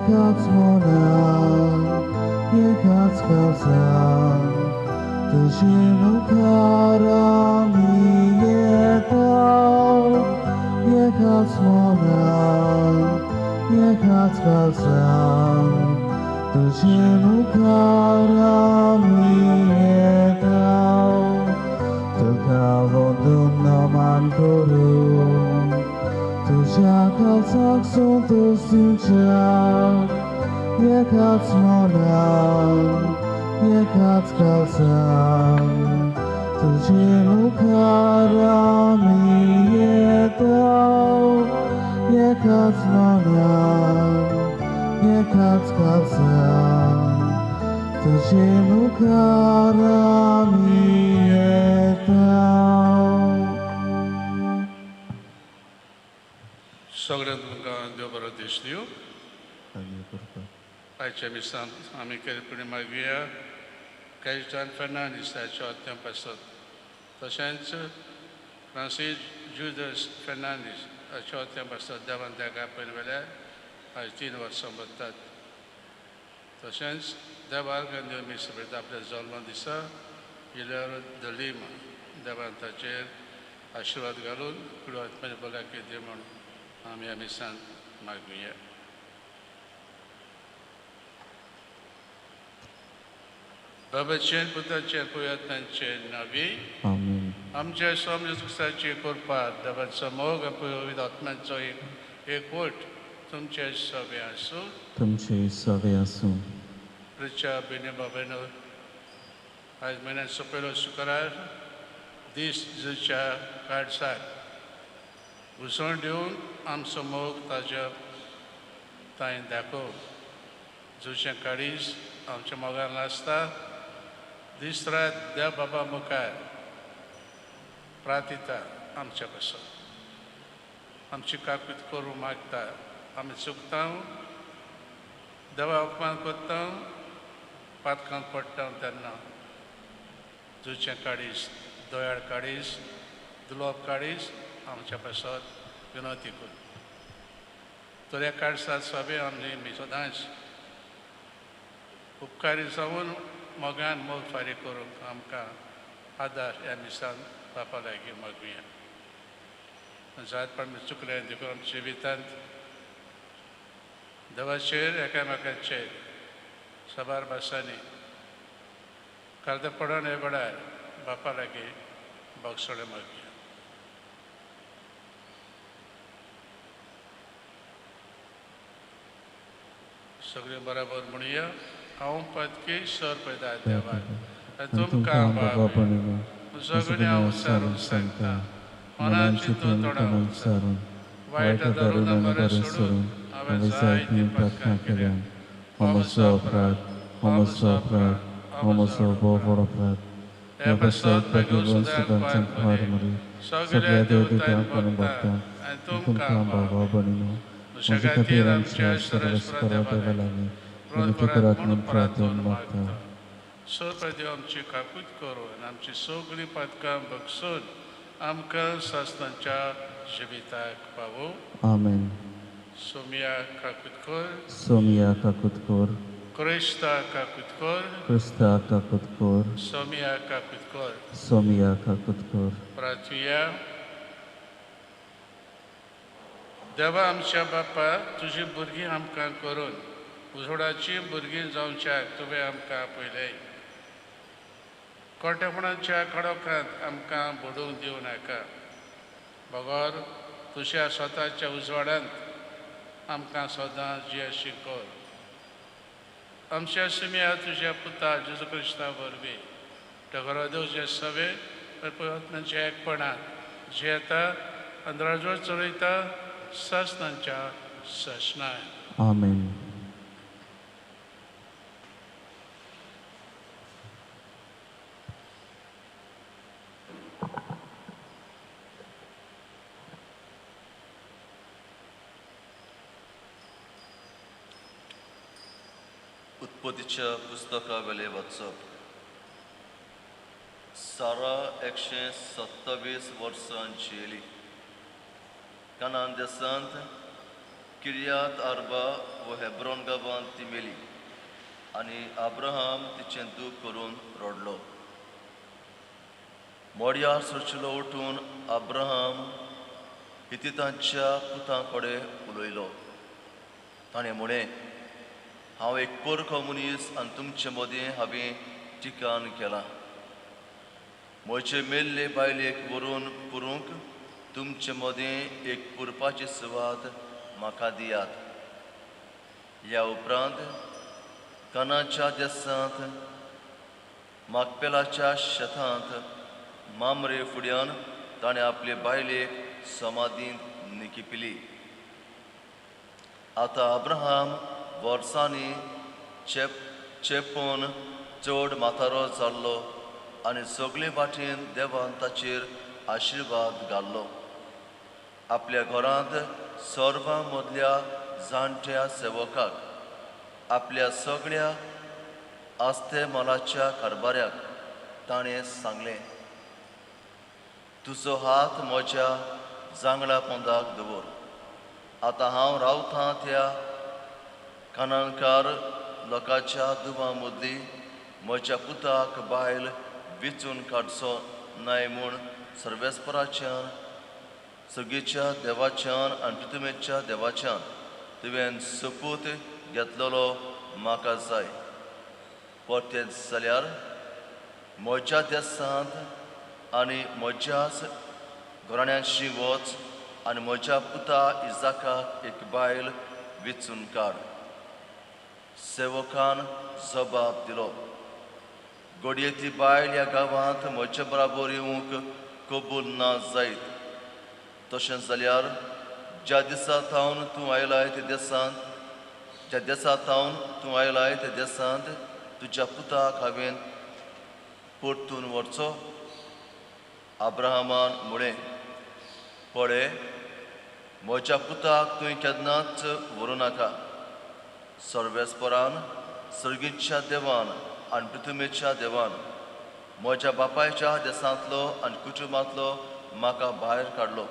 եկած մոնան, եկած կալսան, դժին ու կարամի ետավ, եկած մոնան, եկած կալսան, դժին ու կարամի ետավ, Tukavondun noman korum, Tujakalsak sontosinchak, Yekats monan, yekats kalsan, Tujinu karami yetav, Yekats monan, yekats kalsan, Tujinu karami yetav. सगळ्यांत तुमकां देव बरो दीस दिवं. आयच्या मिसांत आमी केरपणी मागया कॅजटान फर्नांडीस ताच्या हत्यां पासत, तशेंच फ्रांसीस जुदस फर्नांडीस हाच्या हत्यां पासत देवान ताका आपयन वेल्यार आयज 3 वर्सां भरतात. तशेंच देवाक देव मीस पळयता आपल्या जल्म दिसा इल्यार दलिमा देवान ताचेर आशिर्वाद घालून फुडें आत्म्याची भलायकी दी म्हूण आमी ह्या मिसांत मागुया. बाबाचें पुताचें पुयत्नांचें नावी आमेन. आमच्या स्वामी जेजू क्रिस्ताची कृपा, देवाचो मोग, पवित्र आत्म्याचो एकवट तुमचे सवे आसूं. तुमचे सवे आसूं. प्रिच्या बेने बाबानो, आयज म्हयन्याचो पयलो शुक्रार दीस जेजूच्या काळसार घुसण दिवन आमचो मोग ताज्या तांय दाखोव. जेजूचें काळीज आमच्या मोगान आसता. दीस रात देव बाबा मुखार प्रार्थिता आमच्या पासून, आमची काकूत करूं मागता. आमी चुकता, देवा अपमान करता, पातकांत पडटा तेन्ना जेजूचें काळीज, दयाळ काळीज, दुलोब काळीज आमच्या पासत विनवती कर. तर ह्या काळसात सगळे आमी सदांच उपकारी जावन मोगान मोग फारीक करूंक आमकां आदार ह्या मिसान बापा लागीं मागुया. जात पण आमी चुकले देखून आमच्या जिवितांत देवाचेर एकामेकाचेर साबार भासांनी कर्द पडण हे वेळार बापा लागीं भोगसणें मागुया. सगळें बराबर म्हणुया. हांव पदकी सर पैदा देवाक आनी तुमकां बाबा सगळें हांव सारून सांगता, मनान चिंतून तोंडान सारून वायट धरून बरें सोडून हांवें जायतीं पातकां केल्यात. हो म्हजो अपराध, हो म्हजो अपराध, हो म्हजो भोव व्हड अपराध. ह्या पासत भाग्यवान सदांच कुमार मरी सगळ्या देवदूतांक आनी भक्तांक आनी तुमकां बाबा भयणीनो म्हजे खातीर आमच्या सर्वेस्परा देवा लागीं विनंती करात म्हूण प्रार्थना मागता. सर देव आमची काकूत करून आनी आमची सगळीं पातकां बगसून आमकां सासणाच्या जिविताक पावो. आमेन. सोमिया काकुतकर, सोमिया काकुतकर, क्रिस्ता काकुतकर, क्रिस्ता काकुतकर, सोमिया काकुतकर, सोमिया काकुतकर. प्रार्थुया. देवा आमच्या बापा, तुजी भुरगीं आमकां करून उजवाडाची भुरगीं जावच्याक तुवें आमकां आपयलें. कोटेपणाच्या खडोखांत आमकां बुडोवंक दिवं नाका, बगर तुज्या स्वताच्या उजवाडांत आमकां सदां जियेशी कर. आमच्या सुम्या तुज्या पुता जेजू क्रिस्ता वरवीं टगरो देव जे सवे आत्म्याच्या एकपणांत जियेता आनी राजवट चलयता सासणाच्या सासणाय. आमेन. उत्पत्तीच्या पुस्तका वेले वाचप. सारा 127 वर्सां जियेली. कानान देशांत किर्यात आर्बा वो हेब्रोन गांवांत ती मेली आनी अब्राहम तिचें दूख करून रडलो. मोडयार सोचिलो उठून अब्राहम हितितांच्या पुतां कडेन उलयलो. ताणें म्हळें, हांव एक पोरको मनीस आनी तुमचे मदीं हांवें ठिकाण केलां. म्हजे मेल्ले बायलेक व्हरून पुरूंक तुमचे मदीं एक पुरपाची सुवात म्हाका दियात. ह्या उपरांत कानाच्या देसांत माकपेलाच्या शेतांत मामरे फुड्यान ताणें आपले बायलेक समाधींत निकिपिली. आतां अब्राहम वर्सांनी चेपून चड म्हातारो जाल्लो आनी सगळे वाटेन देवान ताचेर आशिर्वाद घाल्लो. आपल्या घरांत सर्वां मदल्या जाणट्या सेवकाक, आपल्या सगळ्या आस्ते मालाच्या कारभाऱ्याक ताणें सांगलें, तुजो हात म्हज्या जांगडा पोंदाक दवर. आतां हांव रावतां त्या कानांकार लोकांच्या दुबां मदली म्हज्या पुताक बायल विचून काडचो नाय म्हूण सर्वेस्पराच्यान, सगळीच्या देवाच्यान आनी पृथ्वीच्या देवाच्यान तुवें सोपूत घेतलेलो म्हाका जाय. परतें जाल्यार म्हज्या देसांत आनी म्हज्याच घराण्यांशी वच आनी म्हज्या पुता इजाकाक एक बायल विचून काड. सेवकान जबाब दिलो, घडये ती बायल ह्या गांवांत म्हजे बराबर येवंक कबूल ना जायत. तशें जाल्यार ज्या दिसा थावन तूं आयलाय त्या देसांत, ज्या देसा थावन तूं आयलाय त्या देसांत तुज्या पुताक हांवें परतून व्हरचो. अब्राहमान म्हळें, पळय, म्हज्या पुताक तुवें केन्नाच व्हरूं नाका. सर्वेस्परान, सर्गीच्या देवान आनी पृथ्वीच्या देवान म्हज्या बापायच्या देसांतलो आनी कुटुंबांतलो म्हाका भायर काडलो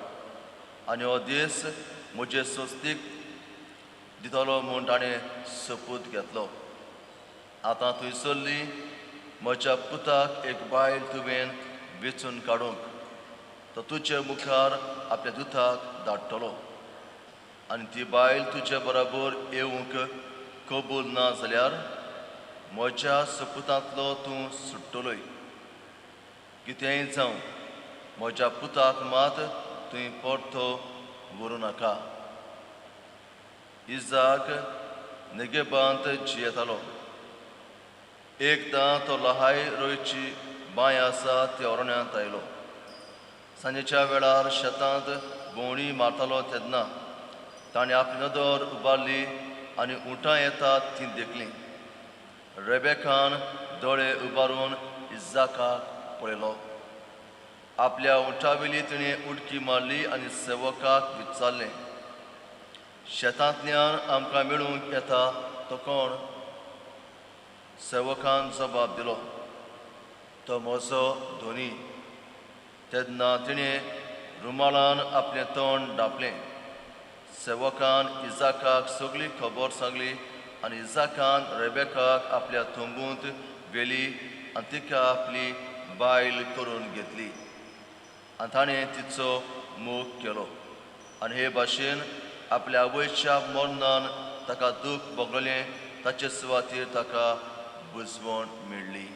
आनी हो देस म्हजे सोस्तीक दितलो म्हूण ताणें सोपूत घेतलो. आतां थंयसरली म्हज्या पुताक एक बायल तुवें वेंचून काडूंक तो तुजे मुखार आपल्या दुताक धाडटलो आनी ती बायल तुजे बराबर येवंक कबूल ना जाल्यार म्हज्या सपुतांतलो तूं सुट्टलोय. कितेंय जावं, म्हज्या पुताक मात तुवें परतो व्हरूं नाका. इजाक नेगेबांत जियेतालो. एकदां तो लहाय रोयची बांय आसा त्या अरण्यांत आयलो. सांजेच्या वेळार शेतांत भोंवडी मारतालो तेन्ना ताणें आपली नदर उबारली आनी उंटां येतात तीं देखलीं. रेबेकान दोळे उबारून इजाकाक पळयलो. आपल्या उंटावेली तिणें उडकी मारली आनी सेवकाक विचारलें, शेतांतल्यान आमकां मेळूंक येता तो कोण? सेवकान जबाब दिलो, तो म्हजो धोनी. तेन्ना तिणें रुमालान आपलें तोंड धांपलें. सेवकान इजाकाक सगळी खबर सांगली आनी इजाकान रेबेकाक आपल्या तंबूंत व्हेली आनी तिका आपली बायल करून घेतली आनी ताणें तिचो मोग केलो. आनी हे भाशेन आपल्या आवयच्या मरणान ताका दूख भोगलें, ताचे सुवातेर ताका बुजवण मेळ्ळी.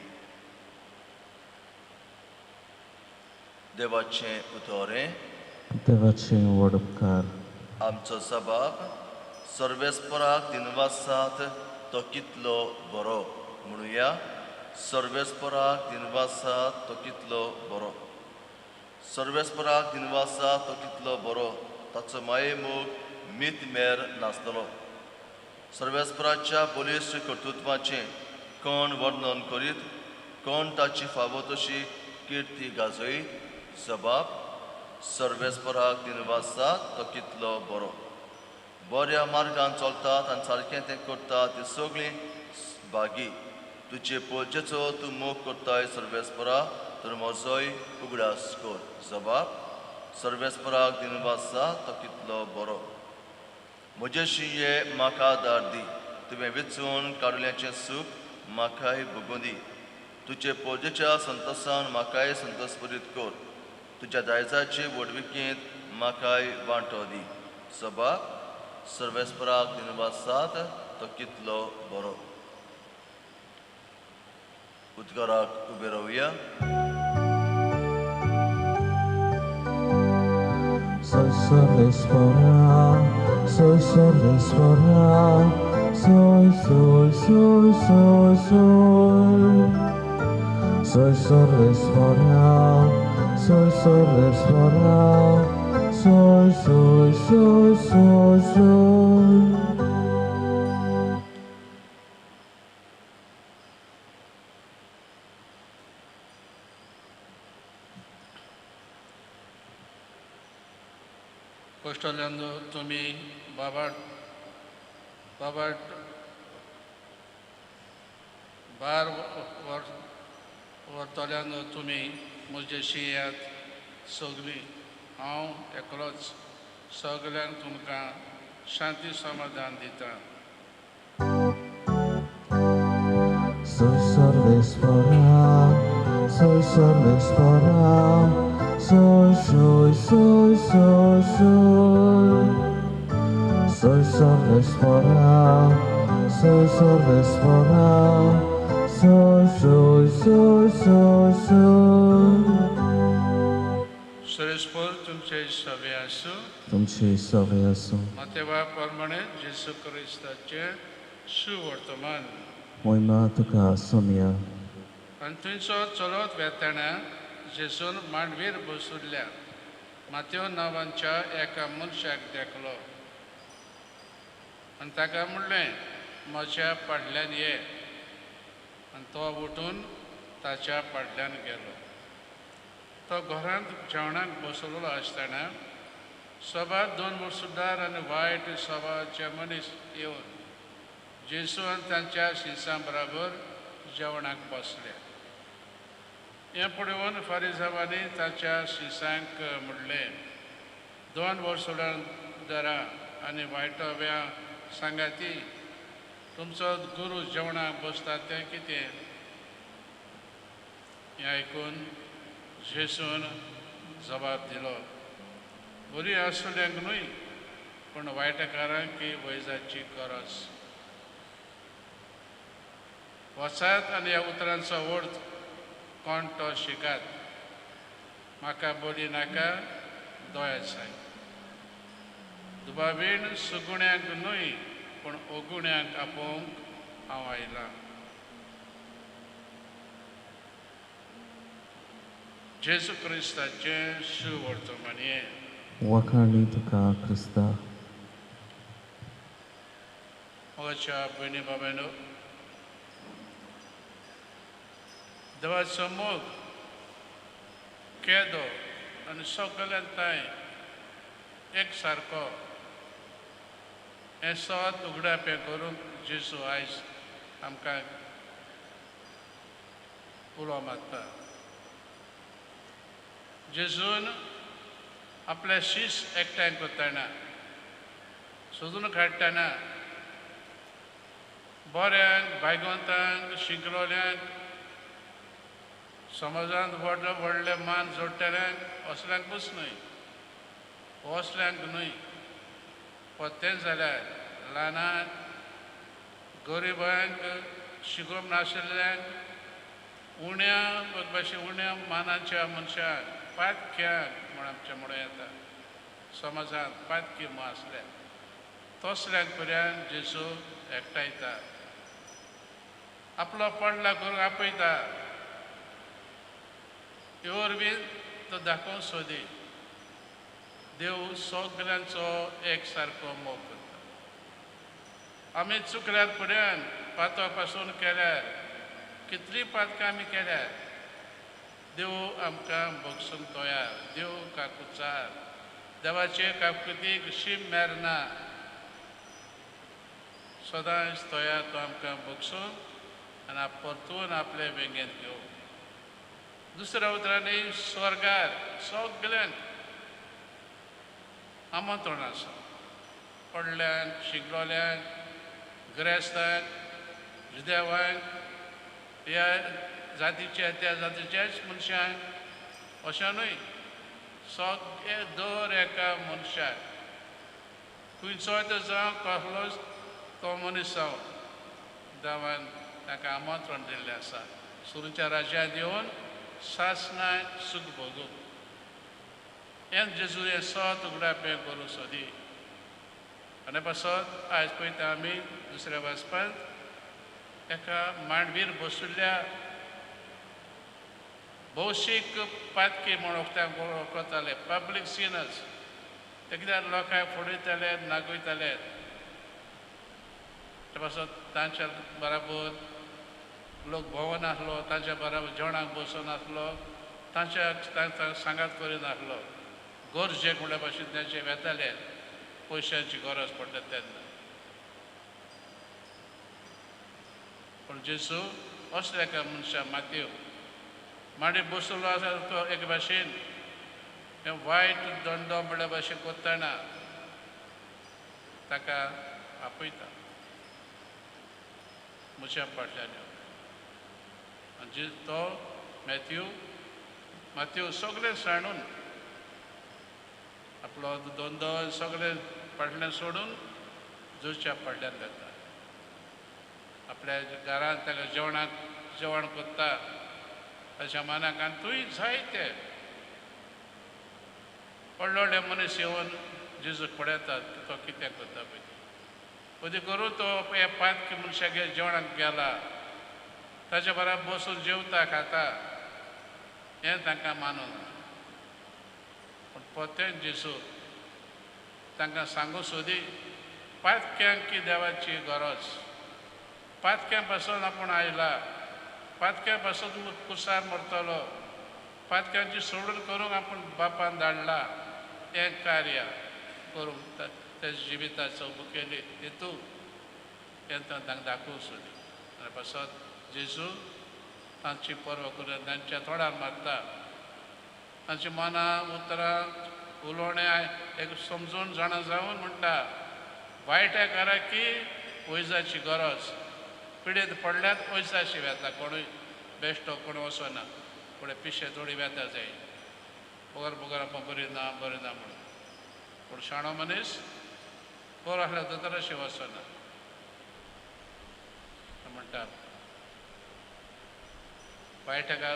देवाचें उतर हें. देवाचें वडपकार. आमचो सबाब सर्वेस्पराक दिनवासात तो कितलो बरो म्हणुया. सर्वेस्पराक दिनवासात तो कितलो बरो. सर्वेस्पराक दिनवासात तो कितलो बरो, ताचो मायेमोग मीत मेर नासतलो. सर्वेस्पराच्या बलिश्ट कर्तृत्वाचें कोण वर्णन करीत, कोण ताची फावो तशी किर्ती गाजयत? जबाब, सर्वेस्पराक दिनवासात तो कितलो बरो. बऱ्या मार्गान चलतात आनी सारकें तें करतात ती सगळीं भागी. तुजे पोलचेचो तूं मोग करताय सर्वेस्परा, तर म्हजोय उगडास कर. जबाब, सर्वेस्पराक दिनवासात तो कितलो बरो. म्हजे शिंये म्हाका आदार दी. तुवें विचून काडुल्याचें सूख म्हाकाय भोगूं दी. तुजे पोजेच्या संतोसान म्हाकाय संतोसभरीत कर. तुज्या दायजाचे व्हडविकेंत म्हाकाय वांटो दी. सभा सर्वेस्पराक दिनवास सात तो कितलो बरो. उद्गाराक उबे रावया. Soy Sarvesvara, soy Sarvesvara, soy, soy, soy, soy, soy. Soy Sarvesvara, soy Sarvesvara, soy, soy, soy, soy, soy. कोश्टल्यांनो तुमी बाबाट बाबाट बार व्हरतल्यांनो तुमी म्हजे शियात सगळीं. हांव एकलोच सगल्यांक तुमकां शांती समाधान दिता. Soy Sarvesvara, soy Sarvesvara, soy, soy, soy, soy, soy. Soy Sarvesvara, soy Sarvesvara, soy, soy, soy, soy, soy. सुरेशपूर तुमचे सवे आसूं. तुमचे सवे आसूं. मातेवा प्रमाणे जेसू क्रिस्ताचें सुवर्तमान. मोहिमा तुका सोमया. आनी थंयचो चलत वेतना जेसून मांडवीर बसुल्ल्या मात्यो नांवांच्या एका मनशाक देखलो आनी ताका म्हणलें, म्हज्या पाडल्यान ये. आनी तो उठून ताच्या पाडल्यान गेलो. तो घरांत जेवणाक बसलेलो आसतना सभा दोन मुसुदार आनी वायट सभाचे मनीस येवन जेसू आनी तांच्या शिसां बराबर जेवणाक बसले. हें पळोवन फारिजावांनी ताच्या शिसांक म्हणलें, दोन वर्सुदारां आनी वायटव्या सांगाती तुमचो गुरू जेवणाक बसता तें कितें? हें आयकून जेसून जबाब दिलो, बरी आसल्यांक न्हय पूण वायटकारांक ही वैजाची गरज. वचात आनी ह्या उतरांचो अर्थ कोण तो शिकात. म्हाका बोली नाका दोया जाय. दुबावीण सुगुण्यांक न्हय पूण ओगुण्यांक आपोवंक हांव आयलां. जेजू क्रिस्ताचें सुवर्तमानये. वाखाणी तुका क्रिस्ता. म्हज्या भयणी बाबांनो, देवाचो मोग केदो आनी सगळ्यान तांय एक सारको हें सत उगडापें करूंक जेजू आयज आमकां उलो मारता. जेजून आपले शीस एकठांय करतना सोदून काडटना बऱ्यांक भायगवंतांक शिकलोल्यांक समाजांत व्हडले व्हडले मान जोडटल्यांक असल्यांकूच न्हय, असल्यांक न्हय, तें जाल्यार ल्हानांक गरिबांक शिकोवप नाशिल्ल्यांक उण्या भाशे उण्या मानाच्या मनशांक पातक्यांक म्हूण आमचें म्हणूं येता. समाजांत पातकी म्हूण आसल्या तसल्यांक पर्यंत जेजू एकठांयता, आपलो पडला करूंक आपयता. हे वरवीं तो दाखोवंक सोदी देव सगल्यांचो एक सारको मोग करता. आमी चुकल्यार पर्यंत पातवा पासून केल्यार कितलीं पातकां आमी केल्यार देव आमकां भोगसूंक तयार. देव काकुचार, देवाचे काकुतीक शीम मेर ना, सदांच तयार तो आमकां भोगसूंक आनी परतून आपले वेंगेंत घेवंक. दुसऱ्या उतरांनी स्वर्गार सगल्यांक आमंत्रण आसा. पडल्यांक, शिकलोल्यांक, गिरेस्तांक, जुदेवांक, ह्या जातीच्या त्या जातीच्याच मनशांक अशें न्हय, सगळे दर एका मनशाक, खंयचोय तो जावं, कसलोच तो मनीस जावं, देवान ताका आमंत्रण दिल्लें आसा सुरूच्या राज्यांत येवन सासणाक सूख भोगूंक. हें जेजू हें सत उगडापें करूंक सोदी. आनी पासत आयज पळयता आमी दुसऱ्या वाचपांत एका मांडवीर बशिल्ल्या भौशीक पातकी म्हूण वळखताले, पब्लीक सिनर्स. ते कित्याक लोकांक फुडयताले, नागयताले. ते पासत तांच्या बराबर लोक भोंवनासलो, तांच्या बराबर जेवणाक बसनासलो, तांच्या तांकां सांगात करिनासलो. गरजेक म्हणल्या भाशेन तांचे वेताले, पयशांची गरज पडटा तेन्ना. पूण जेजू असल्या एका मनशा मातयो मांडी बसलो आसा तो एक भाशेन हें वायट दंडो म्हणल्या भाशेन करतना ताका आपयता मनशा फाटल्यान येवन. आनी तो मॅथ्यू माथ्यू सगळें सांडून आपलो धंदो सगळें फाटल्यान सोडून जेजूच्या फाटल्यान वता. आपल्या घरांत ताका जेवणाक जेवण करता, ताच्या मनाक आनी थंय जायते व्हडले व्हडले मनीस येवन जेजूक पळयतात तो कितें करता पळय. अदी करून तो ह्या पांच मनशागेर जेवणाक गेला, ताच्या बराबर बसून जेवता खाता, हें तांकां मानून. पूण परतें जेजू तांकां सांगू सोदी पातक्यांक की देवाची गरज, पातक्यां पासून आपूण आयला, पातक्यां पासून कुसार मरतलो, पातक्यांची सोडून करूंक आपूण बापान धाडला, हें कार्य करूंक त्या जिविताचो मुखेली हेतू हें तांकां दाखोवंक सोदी. आनी पासत जेजू तांची पर्व करून तांच्या तोंडार मारता, तांची मनां उतरां उलोवणें एक समजून जाणा जावन म्हणटा, वायट कराकी वैजाची गरज, पिडेत पडल्यात वैजाशी वेता, कोणूय बेश्टो कोण वचना, फुडें पिशे थोडी वेता जाय, बगर बगर आपूण बरी ना बरी ना म्हणून. पूण शाणो मनीस बरो आसल्यार दोतोराशी वचना. म्हणटा वायटाका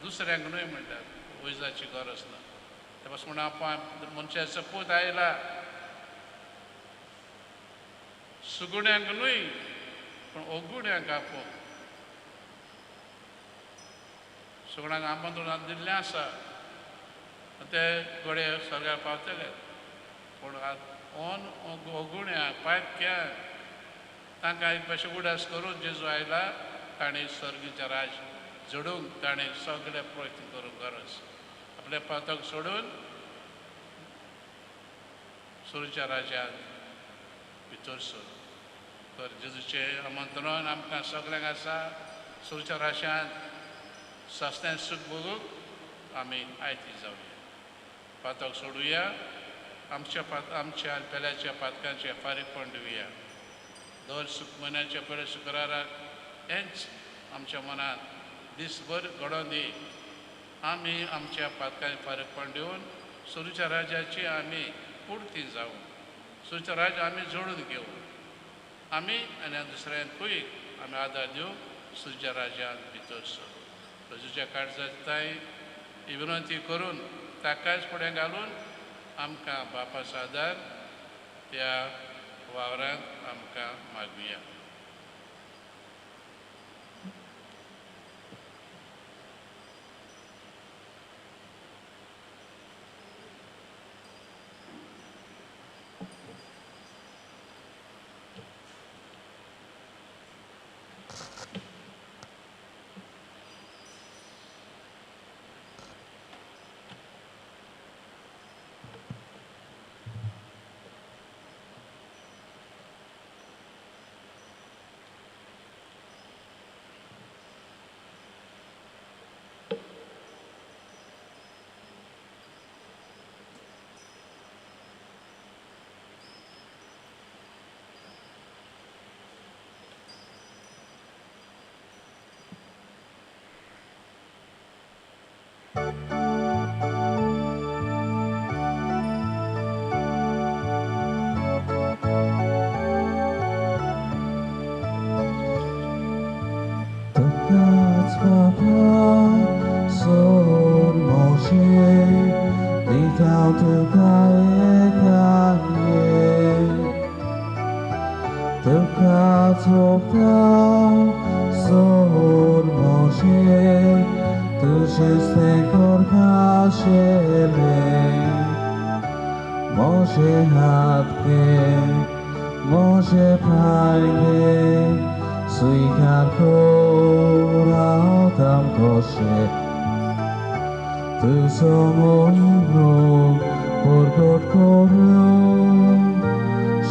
दुसऱ्यांक न्हय म्हणटा वैजाची गरज ना. ते पासून म्हणून आपूण मनशाचो पूत आयला सुगुण्यांक न्हय पूण अगुण्यांक आपोवंक. सुगणांक आमंत्रण दिल्लें आसा, ते घडये स्वर्गार पावतले, पूण ऑन अगुण्यांक पातक्यांक तांकां एक भाशेन उडास करून जेजू आयला, ताणें स्वर्गीचें राज जोडूंक ताणें सगळे प्रयत्न करूंक गरज, आपलें पातक सोडून सुरूच्या राज्यांत भितर सर. तर जेजूचें आमंत्रण आमकां सगळ्यांक आसा, सुरूच्या राज्यांत सासण्यान सूख भोगूंक आमी आयती जावया, पातक सोडुया, आमच्या आमच्या पेल्याच्या पातकांचें फारीकपण दिवया. दर सुख म्हयन्याच्या पयल्या शुक्राराक हेंच आमच्या मनांत दीसभर घडोवन दी. आमी आमच्या पातकांचें फारीकपण दिवन सुरूच्या राज्याची आमी पुर्ती जावं, सुरूच्या राज्य आमी जोडून घेवं, आमी आनी दुसऱ्यांकूय आमी आदार दिवंक सुरूच्या राज्यांत भितर सरू. जेजूच्या काळजांत ही विनंती करून ताकाच फुडें घालून आमकां बापाचो आदार त्या वावरांत आमकां मागुया. तुझेच तें करखाशेलें म्हजे हात घे म्हजे पांय घे स्वीकार कर हांव कशें तुजो मोग परगट करून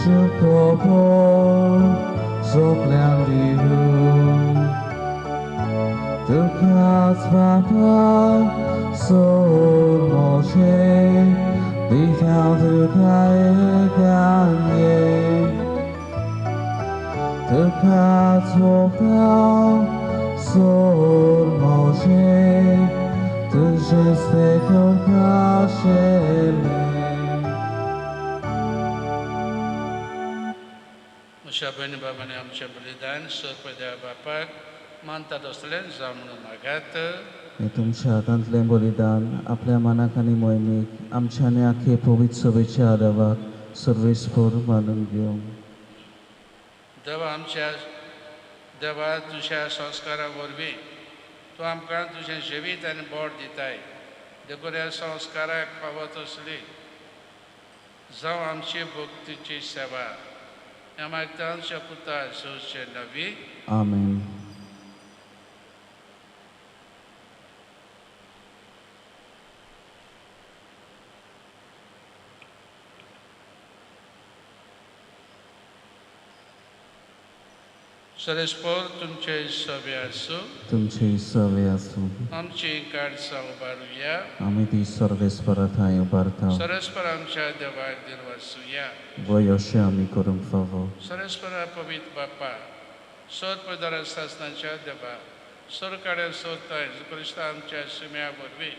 शुभखबर सगल्यांक दिवूं तुकाच बाबा सोड म्हजें दिता तुका एकांगे तुकाच बाबा सोड म्हजें तुझेच तें करखाशेलें. म्हज्या भयणी बाबांनी आमचें बलिदान सर्व देवा बापाक मानतात असलें जावं म्हणून मागात. हें तुमच्या हातांतलें बलिदान आपल्या मनाक आनी मोहिमेक आमच्या आनी आख्खे पवित्र सभेच्या आदावाक सर्वेस्पर मानून घेवं. देवा आमच्या देवा तुज्या संस्कारा वरवीं तूं आमकां तुजें जिवीत आनी बोट दिताय देखून ह्या संस्काराक फावो तसली जावं आमची भक्तीची सेवा ह्या मागता आमच्या पुता जेजूचे नवी. आमेन. सर्वेस्पर तुमचे सवे आसूं. तुमचे सवे आसूं. आमची काळजां उबारुया. आमी ती सर्वेस्परा थंय उबारता. सर्वेस्पर आमच्या देवाक दिलवासुया. वय अशें आमी करूंक फावो. सर्वेस्परा पवित्र बापा सर्वदरा सासनाच्या देवा सरकाड्या सोदताय क्रिस्ता आमच्या शिम्या वरवीं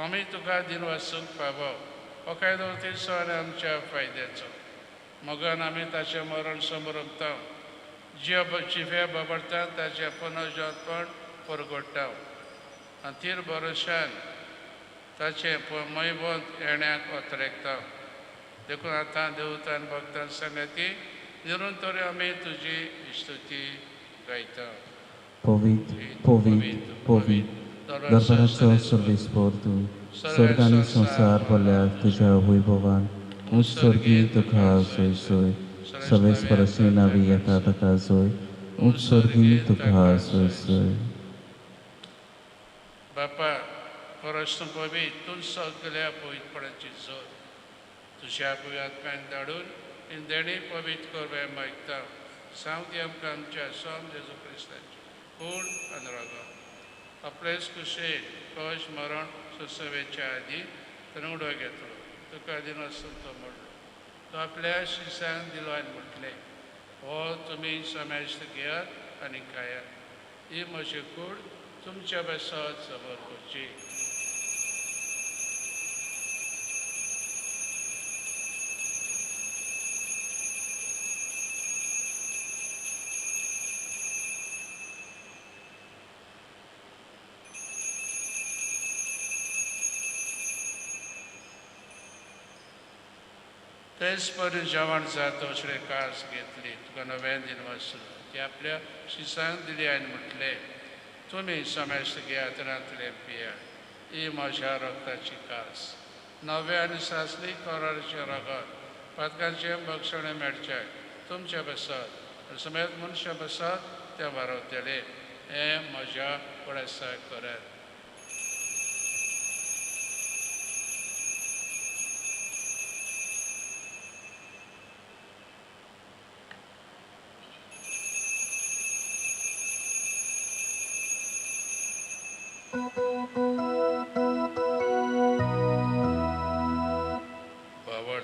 आमी तुका दिनवासूंक फावो हो कायदो तिचो आनी आमच्या फायद्याचो मगन आमी ताचें मरण समरपता जिवे बाबडटा ताचें पुनर्जतपण परगडटा आनी तीर भरोशान ताचें मैबंत येण्याक अत्रेकता देखून आतां देवतान भक्तान सांगाती निरंतर आमी तुजी स्तुती गायता. पवित्र पवित्र पवित्र दरबाराचो सर्वेस्पर तूं स्वर्ग आनी संवसार भरल्यार तुज्या वैभवान उंच स्वर्गी तुका सोय सोय सर्वेस्पराची नावी येता ताका जोय उंच स्वर्गी तुका सोय सोय. बापा परस तूं पवित्र तूं सगल्या पवित्रपणाची जोत तुज्या पवित्र आत्म्यान धाडून देणी पवित्र करवे मागता सांग ती आमकां आमच्या सोम जेजू क्रिस्ताची कूड आनी रगत आपलेच कुशेन कश मरण सुसवेच्या आदी ताणें उडो घेतलो तुका दिन आसून तो म्हणलो तो आपल्या शिसांक दिलो आनी म्हटलें हो तुमी समेस्त घेयात आनी खायात ही म्हजी कूड तुमच्या बेसत समर करची. तेच परी जेवण जाता अशें कास घेतली तुका नव्यान दिन वाचलो ती आपल्या शिसांक दिली आनी म्हटलें तुमी समेस्त घेयात रांतले पिया ही म्हज्या रगताची कास नव्या आनी सासली कराराचें रगत पातकांचें बक्षणें मेळचें तुमच्या बसत आनी समेत मनशां बसत तें वारवतलें हें म्हज्या फुडासाक करात.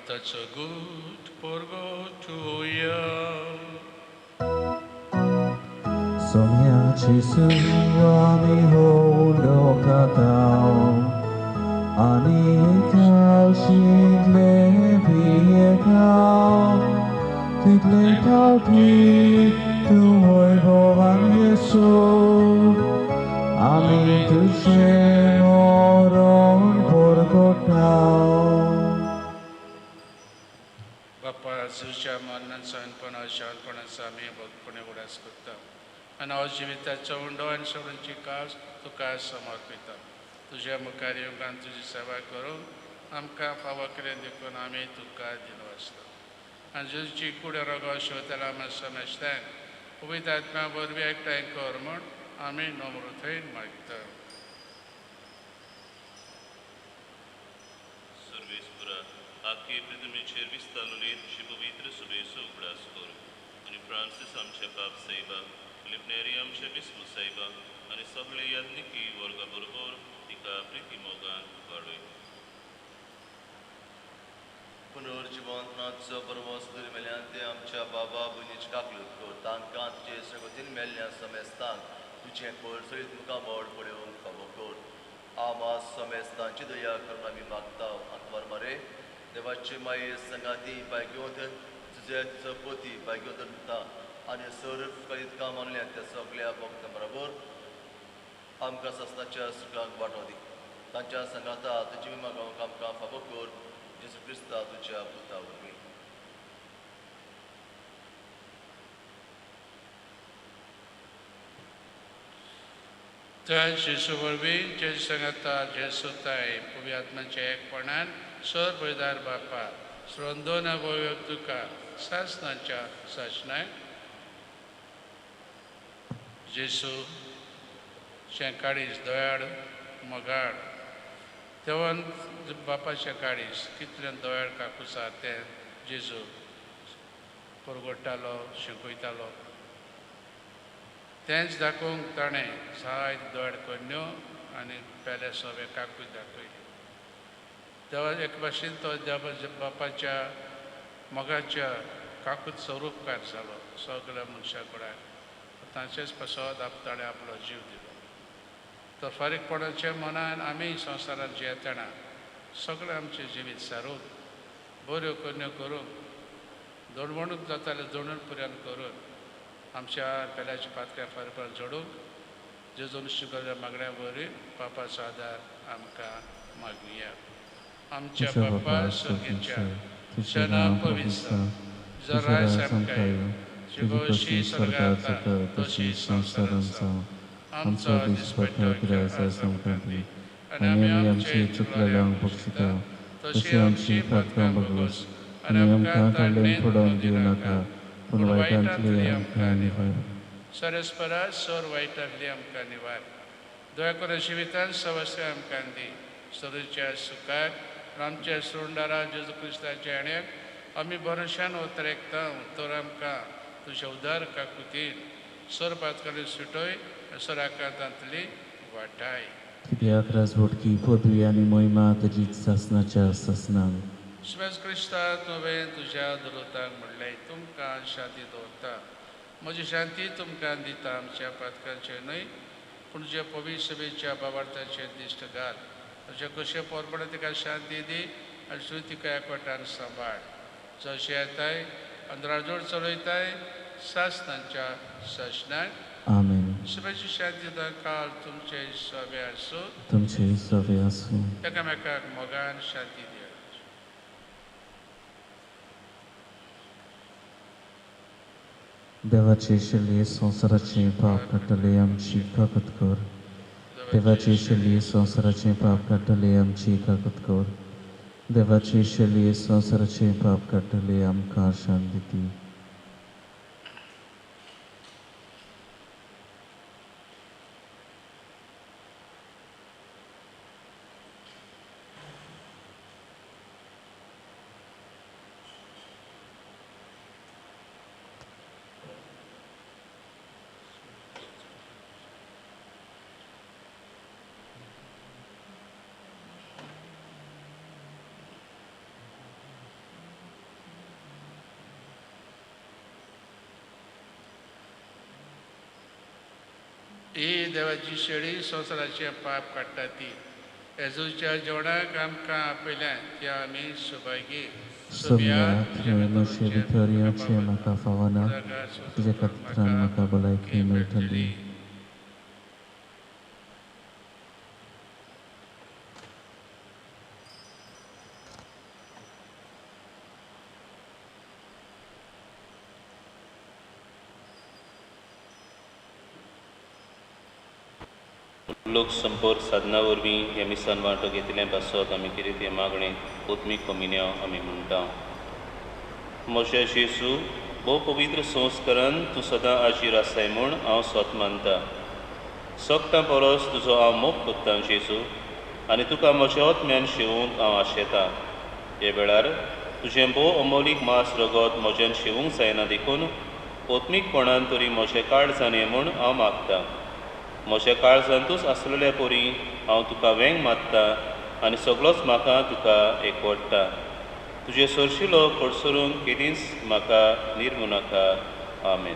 That's a good purgatoria. Sonia Jesu ani holokatao ani kalshidle piekao title kalpi tu hoibovan Jesu ami tushe moron porgotao. बाप्पा जेजूच्या मरणान सहनपणा शांतपणाचा आमी भक्तपणे उडास करता. आनी हांव जिविताचो उंडो आनी सोडूनची कास तुका समर्पिता. तुज्या मुखार येवंक आनी तुजी सेवा करूंक आमकां फावो केलें देखून आमी तुका दिनवासता. आनी जेजूची कूड रोगो शिवतला आमी समेस्तांक पवित्र आत्म्या वरवीं एकठांय कर म्हूण आमी नम्रतायेन मागता. सर्वेस्परा आखे पृथ्वीचेर विस्तारलेली तुजी पवित्र सभेचो उगडास करूं आनी फ्रांसीस आमच्या बाप सायबा, फिलिप नेरी आमच्या बिस्पू सायबा आनी सगळे याज्ञिकी वर्गा बरोबर तिका प्रिती मोगान वाडय. पुनर्जिवंतनाचो बरवस दुर्मेल्यान ते आमच्या बाबा भयणीची काकलूत कर. तांकां तुजे सगतीन मेल्ल्या समेस्तांक तुजें पळसरीत मुखामळ पळोवंक फावो कर. आमा समेस्तांची दया करून आमी मागता. आंतवार मारे देवाचे माये संगाती भाग्योत तुजे तुजो पती भाग्योत दिता आनी सर करीत मानल्या त्या सगळ्या भक्तां बरोबर आमकां सासणाच्या सुखांक वांटो दी. तांच्या संगाता तुजी मागोवंक आमकां फावो कर. जेजू क्रिस्ता तुज्या पुता वरवीं. त्या जेजू वरवीं, जेजू सांगाता, जेजू ताय पवित्र आत्म्याच्या एकपणान सर बळदार बापा श्रंदोन वयोग तुका सासणाच्या सासणाक. जेजू काडीस दयाळ मोगाळ तेव्हा बापाच्या काडीस कितलें दयाळ काकुसा तें जेजू परगोडटालो, शिकयतालो. तेंच दाखोवंक ताणें जायत दयाळ करण्यो आनी पेले सगळे काकूय दाखयली. देवा एक भाशेन तो देवा बापाच्या मोगाच्या काकूत स्वरूपकार जालो सगळ्या मनशा कडेन. तांचेच पासत ताणें आपलो जीव दिलो. तर फारीकपणाच्या मनान आमी संवसारांत जियेतना सगळें आमचें जिवीत सारून बऱ्यो करण्यो करूंक दोणवणूक जाताले दोणून पुराय करून आमच्या पेल्याच्या पातक्या फारीकपण जोडूंक जेजून शिकयल्ल्या मागण्या वरवीं बापाचो आदार आमकां मागुया. आमच्या बापा सर्गेच्या तुजें नांव पवित्र जावं, तुजो राज आमकां येवं, तुजी खोशी स्वर्गांत जाता तशी संवसारांत जावं. आमचो दिसपट्टो ग्रास आज आमकां दी आनी आमी आमची चुकलेल्यांक बक्षिता तशी आमची पातकां भोगोस आनी आमकां काडल्यान पडोवन दिवं नाका पूण वायटांतली आमकां निवार. सरस्परा सर वायटांतली आमकां निवार. दया करून जिवितांत सवस्या आमकां दी. सरूच्या सुखाक आमच्या सोंडारा जेजू क्रिस्ताच्या येण्याक आमी भरोशान उतरेकता. तर आमकां तुज्या उदार काकुतीन सर पातकांनी सुटय सर आकांतांतली वाटाय. कित्याक राजवटकी पदवी आनी मोहिमा तुजीच सासणाच्या सासणाक. श्वेस क्रिस्ता तुवें तुज्या दुरुतांक म्हणलें तुमकां शांती दवरता, म्हजी शांती तुमकां दिता. आमच्या पातकांचेर न्हय पूण तुज्या पवित्र सभेच्या बाबार्थाचेर दिश्ट घाल. तुज्या कशें पोरपण तिका शांती दी आनी तूं तिका एकवटान सांबाळ. जशें येताय अंदराजोड चलयताय सासणाच्या सासणाक. आमेन. सभेची शांती काल तुमचे सभे आसूं. तुमचे सभे आसूं. एकामेकाक मोगान शांती दिया. देवाचे शेली संवसाराचें पाप काडटले आमची काकत कर. देवाचे शेली संवसाराचें पाप काडटले आमची काकत कर. देवाचे शेली संवसाराचें पाप काडटले आमकां शांती दी. ही देवाची शेळी संवसाराचें पाप काडटा ती येजूच्या जेवणाक आमकां आपयल्यान त्या आमी सुभागी. सोम्या तुवें म्हजे भितर येवचें म्हाका फावना, तुज्या खातीरान म्हाका भलायकी मेळटली. लोक संपर्क साधना वरवीं ह्या मिसान वांटो घेतिल्लें पासत आमी कितें तें मागणें उतमीक कोमिन्यांव आमी म्हणटा. म्हज्या जेजू, भोव पवित्र संस्कारान तूं सदां आजीर आसाय म्हूण हांव सत मानता. सगटां परस तुजो हांव मोग कोत्तां जेजू, आनी तुका म्हज्या आत्म्यान शेवूंक हांव आशेतां. हे वेळार तुजें भोव अमोलीक मांस रगत म्हज्यान शेवूंक जायना देखून ओत्मीकपणान तरी म्हज्या काळजान ये म्हूण हांव मागतां. म्हज्या काळजांतूच आसलेल्या परी हांव तुका वेंग मारता आनी सगळोच म्हाका तुका एकवडटा. तुजे सरशिलो कडसरून केदींच म्हाका निर्मू नाका. आमेन.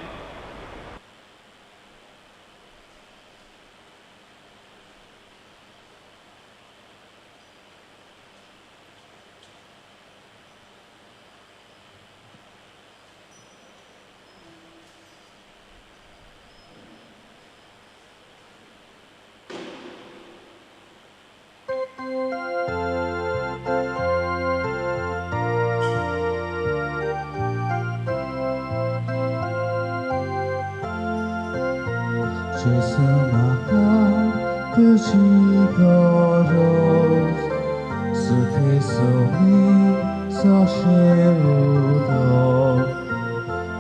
Jesu maka तुझी गरज, सुखे सोमी सोशे उदक,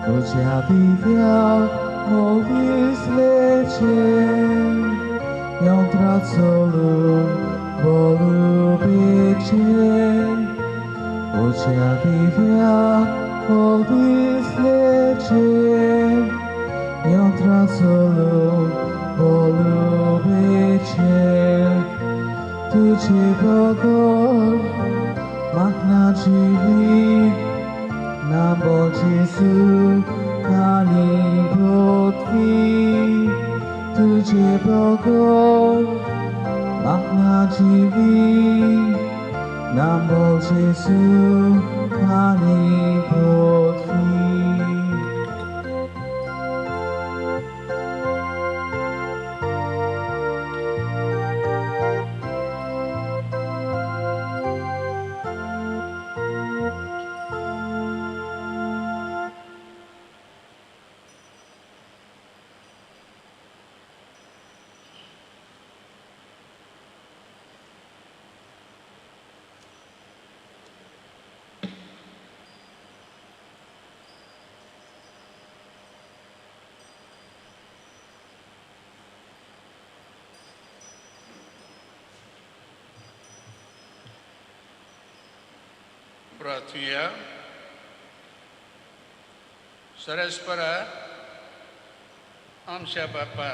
तुझ्या दिव्या मोवीस लेचे, यंत्रा चलून बोलू बेचे, तुझ्या दिव्या मोवीस लेचे, यंत्रा चलून बोलू बेचे, तुझे बगर म्हाका जिवीत ना बोल जेजू आनी पृथ्वी, तुझे बगर म्हाका जिवीत ना बोल जेजू आनी पृथ्वी. प्रार्थुया. सरस्परा आमच्या बापा,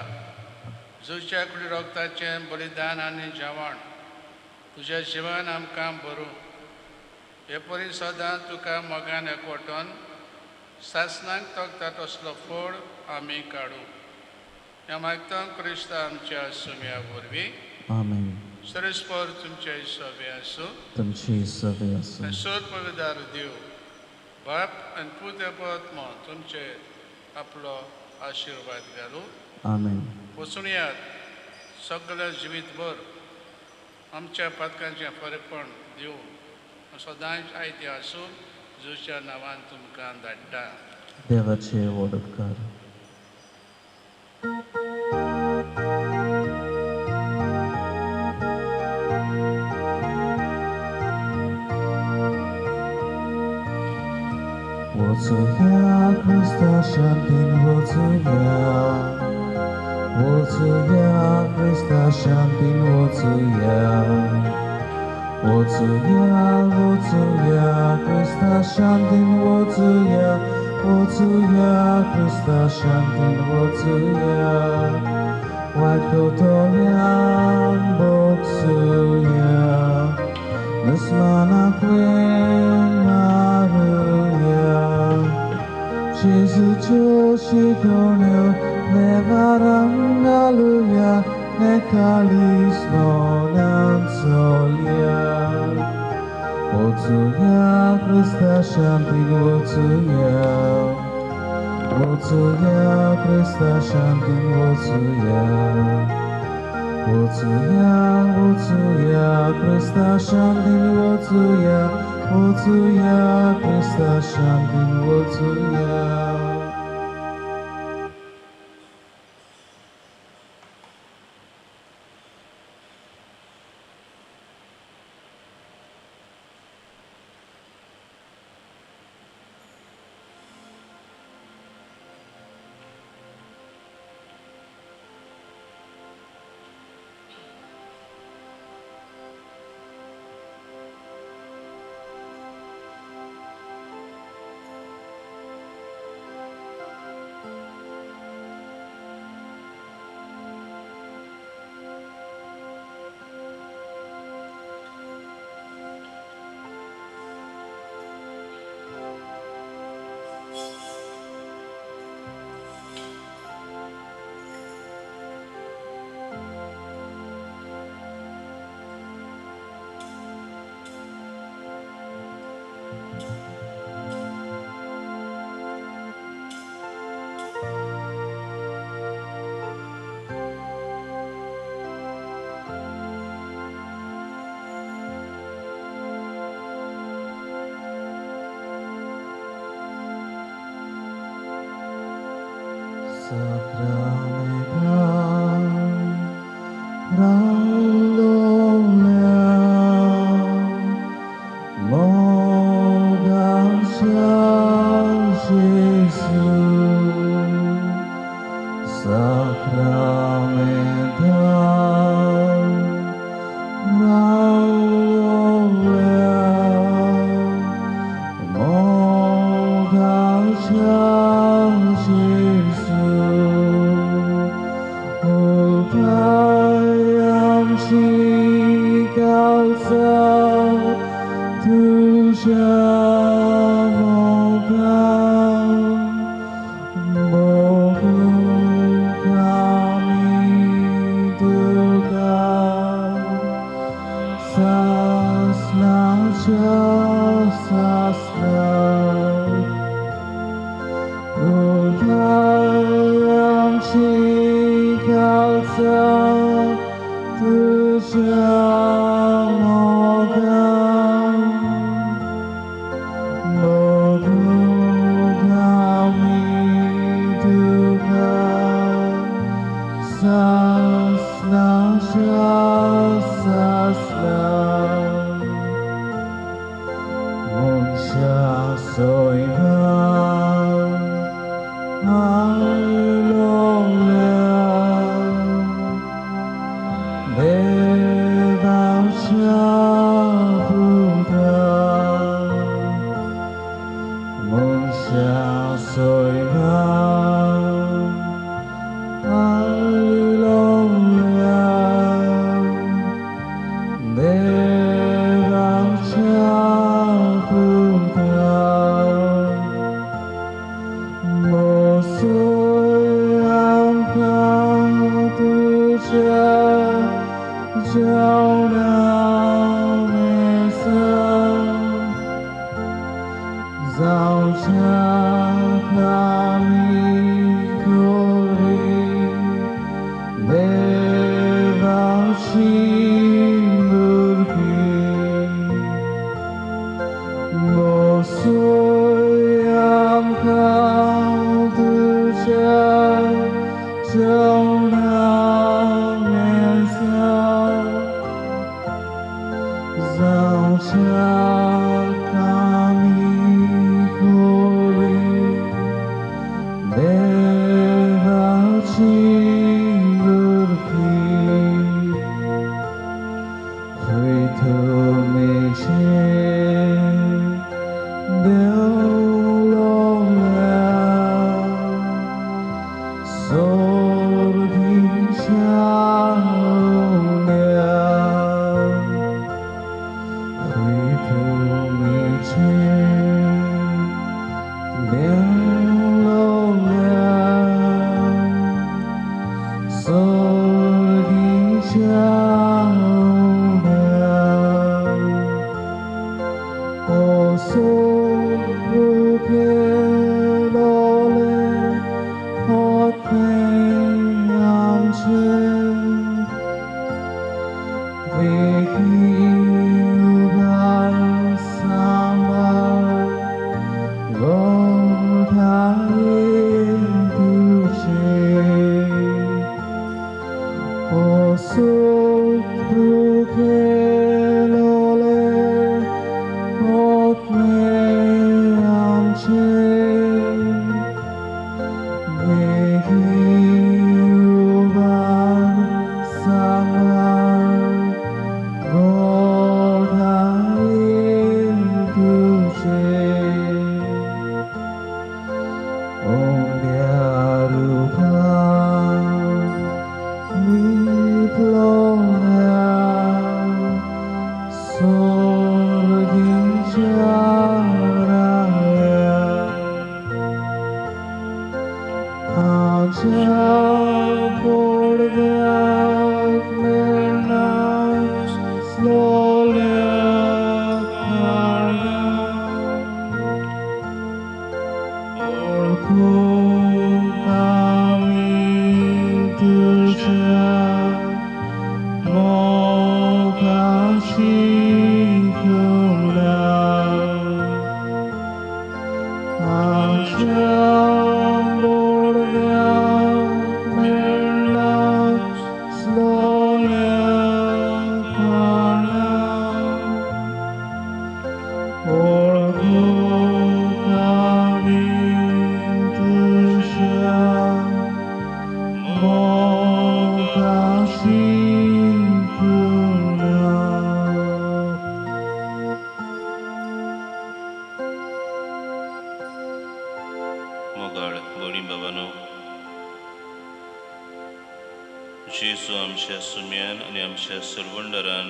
जुच्या कुडी रोगताचें बलिदान आनी जेवण तुज्या जिवान आमकां भरूं, हे परी सदां तुका मोगान एकवटून सासणाक तोखता तसलो फोड आमी काडूं. ह्या मागता क्रिस्त आमच्या सुम्या वरवीं. आमेन. सरस्पर तुमचे सवे आसूं, तुमची सवे आसूं. सोद पविदार देव बाप आनी पूत आत्मो तुमचे आपलो आशिर्वाद घालूं. आमेन. वचुनयात सगळें जिवीतभर आमच्या पातकांचें फरेपण दिवन सदांच आयते आसूं जुच्या नांवान तुमकां धाडटा. देवाचे व्हड उपकार. 我主呀，Krista शांतीन वचुया, वचुया Krista शांतीन वचुया, वचुया वचुया Krista शांतीन वचुया, वचुया Krista शांतीन वचुया, वायट कोतोल्यान बोक्सुया, दुस्मनाक वेंग मारुया. Jesu शिकोवण्यो देवारां घालुया, एकालीस मोनान चलया. वचुया क्रिस्ता शांतीन वचुया, वचुया क्रिस्ता शांतीन वचुया, वचुया वचुया क्रिस्ता शांतीन वचुया, वचुया क्रिस्ता शांतीन वचुया. आमची तुझ्या मोगान मोगूंक आमी तुका सासणाच्या सासणाक उबार आमची खालसा तुझ्या मोगान मोगूंक आमी तुका सासणाच्या सासणाक मनशा सोयरां आयलोल्या देवाच्या पुता मनशा सोयरां आयलोल्या देवाच्या पुता मोसोय आमकां तुज्या जेवणा मेजार जावच्याक आमी करी देवाची भुरगीं मोसोय आमकां तुज्या जेवणा मेजार जावच्याक आमी करी देवाची भुरगीं पृथ्वीचेर देवलोल्या सोर्गीच्या उण्या पृथ्वीचेर देवलोल्या सोर्गीच्या उण्या ओ सोर्गेलोले होते आमचे वेगीं उबार सांबार गोठाये तुझे ओ सोर्गेलोले होते आमचे वेगीं उबार सांबार गोठाये तुझे उंड्या रुपान लिपलोल्या सोर्गीच्या राया आमच्या पोडव्याक मेळनासलोल्या कारणान ओळखूंक आमी तुज्या मोगाची करुणा आमच्या बोडव्याक मेळनासलोल्या कारणान ओळखूंक आमी तुज्या मोगाची करुणा. सुम्यान आनी आमच्या सरवंडरान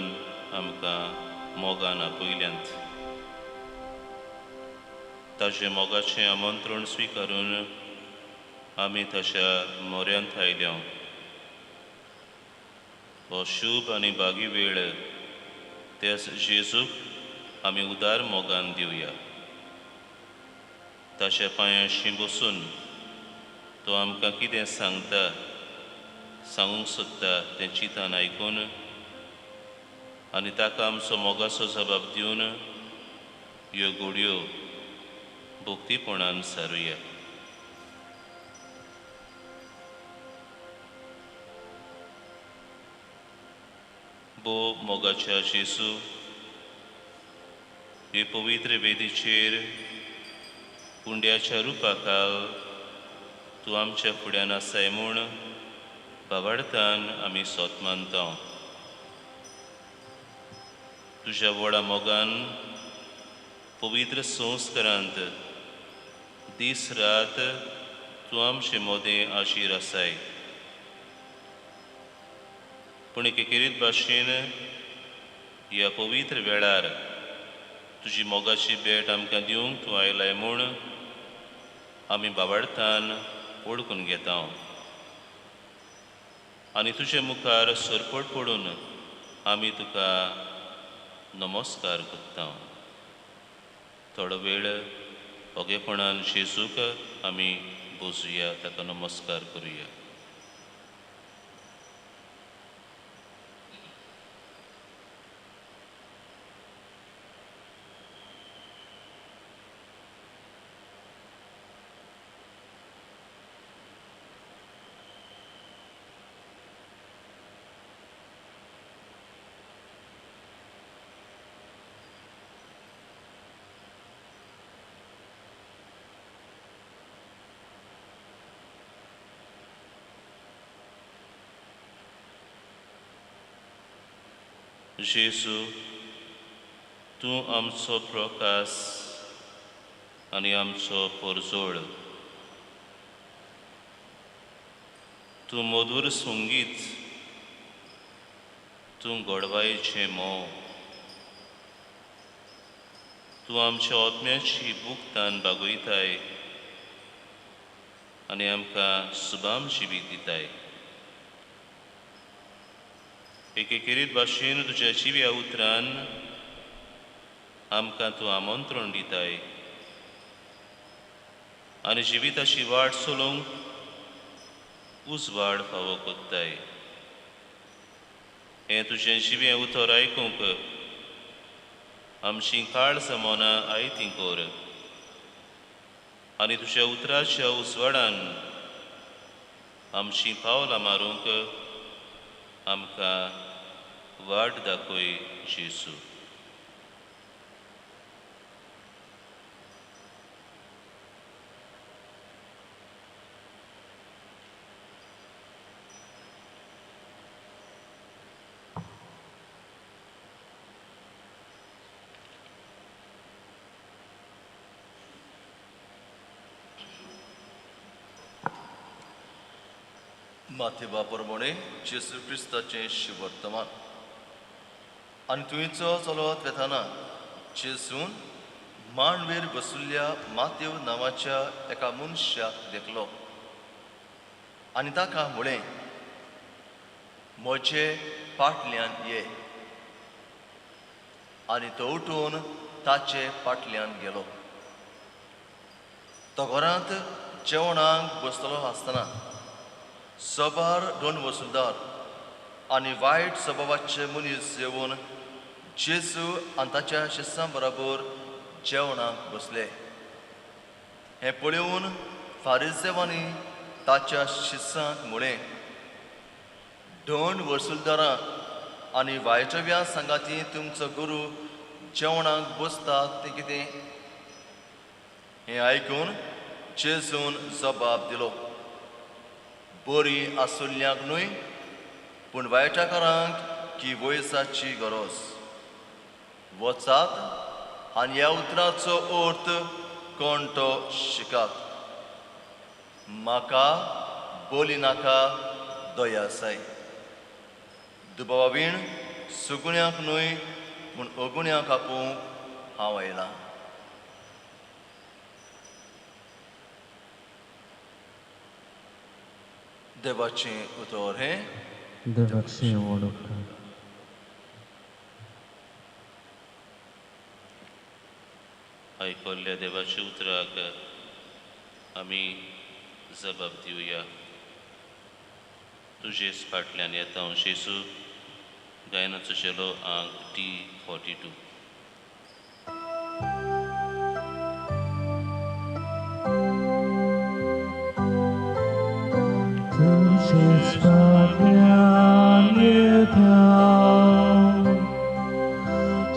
आमकां मोगान आपयल्यांत. ताजें मोगाचें आमंत्रण स्विकारून आमी ताच्या मोऱ्यांत आयल्या. हो शूभ आनी बागी वेळ त्याच जेजूक आमी उदार मोगान दिवया. ताच्या पांयांशी बसून तो आमकां कितें सांगता, सांगूंक सोदता तें चिंतान आयकून आनी ताका आमचो मोगाचो जबाब दिवन ह्यो घोडयो भक्तीपणान सारुया. भोव मोगाच्या जेजू, हे पवित्र वेदीचेर कुंड्याच्या रुपाखाल तूं आमच्या फुड्यान आसाय म्हूण भावार्थान आमी सोत मानता. तुज्या व्हडा मोगान पवित्र संस्कारांत दीस रात तूं आमचे मदें आशीर आसाय. पूण एकेकेरीत भाशेन ह्या पवित्र वेळार तुजी मोगाची भेट आमकां दिवंक तूं आयलाय म्हूण आमी भावार्थान वळखून घेता आनी तुजे मुखार सरपट पडून आमी तुका नमस्कार करता. थोडो वेळ ओगेपणान जेजूक आमी बसुया, ताका नमस्कार करुया. जेजू, तूं आमचो प्रकाश आनी आमचो परजोळ. तूं मधूर संगीत, तूं गोडवायेचें म्होंव. तूं आमच्या आत्म्याची भुगतान बागयताय आनी आमकां सुबाम जिवीत दिताय. एकेकेरीत भाशेन तुज्या जिव्या उतरान आमकां तूं आमंत्रण दिताय आनी जिविताची वाट चलोवंक उजवाड फावो कोत्ताय. हें तुजें जिवें उतर आयकूंक आमची काळजां मनां आयतीं कर आनी तुज्या उतराच्या उजवाडान आमचीं पावलां मारूंक आमकां वाट दाखय जेजू. माथेबा प्रमाणे जेजू क्रिस्ताचें शुभवर्तमान. आनी तुंयचो चलत वेताना जेजून मांडवेर बसुल्ल्या मातेव नांवाच्या एका मनशाक देखलो आनी ताका म्हळें, म्हजे पाटल्यान ये. आनी तो उठून ताचे पाटल्यान गेलो. तो घरांत जेवणाक बसतलो आसतना सबार दोन वसुलदार आनी वायट सभावाचे मनीस येवन जेजू आनी ताच्या शिस्सां बराबर जेवणाक बसले. हें पळोवन फारिजेवांनी ताच्या शिस्सांक म्हळें, दोन वसुलदारां आनी वायटव्या सांगाती तुमचो गुरू जेवणाक बसता तें कितें? हें आयकून जेजून जबाब दिलो, बरी आसुल्ल्यांक न्हय पूण वायटाकारांक की वयसाची गरज. वचात आनी ह्या उतराचो अर्थ कोण तो शिकात. म्हाका बोली नाका दया आसाय, दुबावीण सुगुण्यांक न्हय पूण अगुण्यांक आपोवंक हांव आयलां. देवाचें उतर हें. देवाचें व्हड उपकार. आयकल्ल्या देवाच्या उतराक आमी जबाब दिवया. तुजेच फाटल्यान येता हांव जेजू. गायनाचो झेलो आंक D42. तुजेच फाटल्यान येता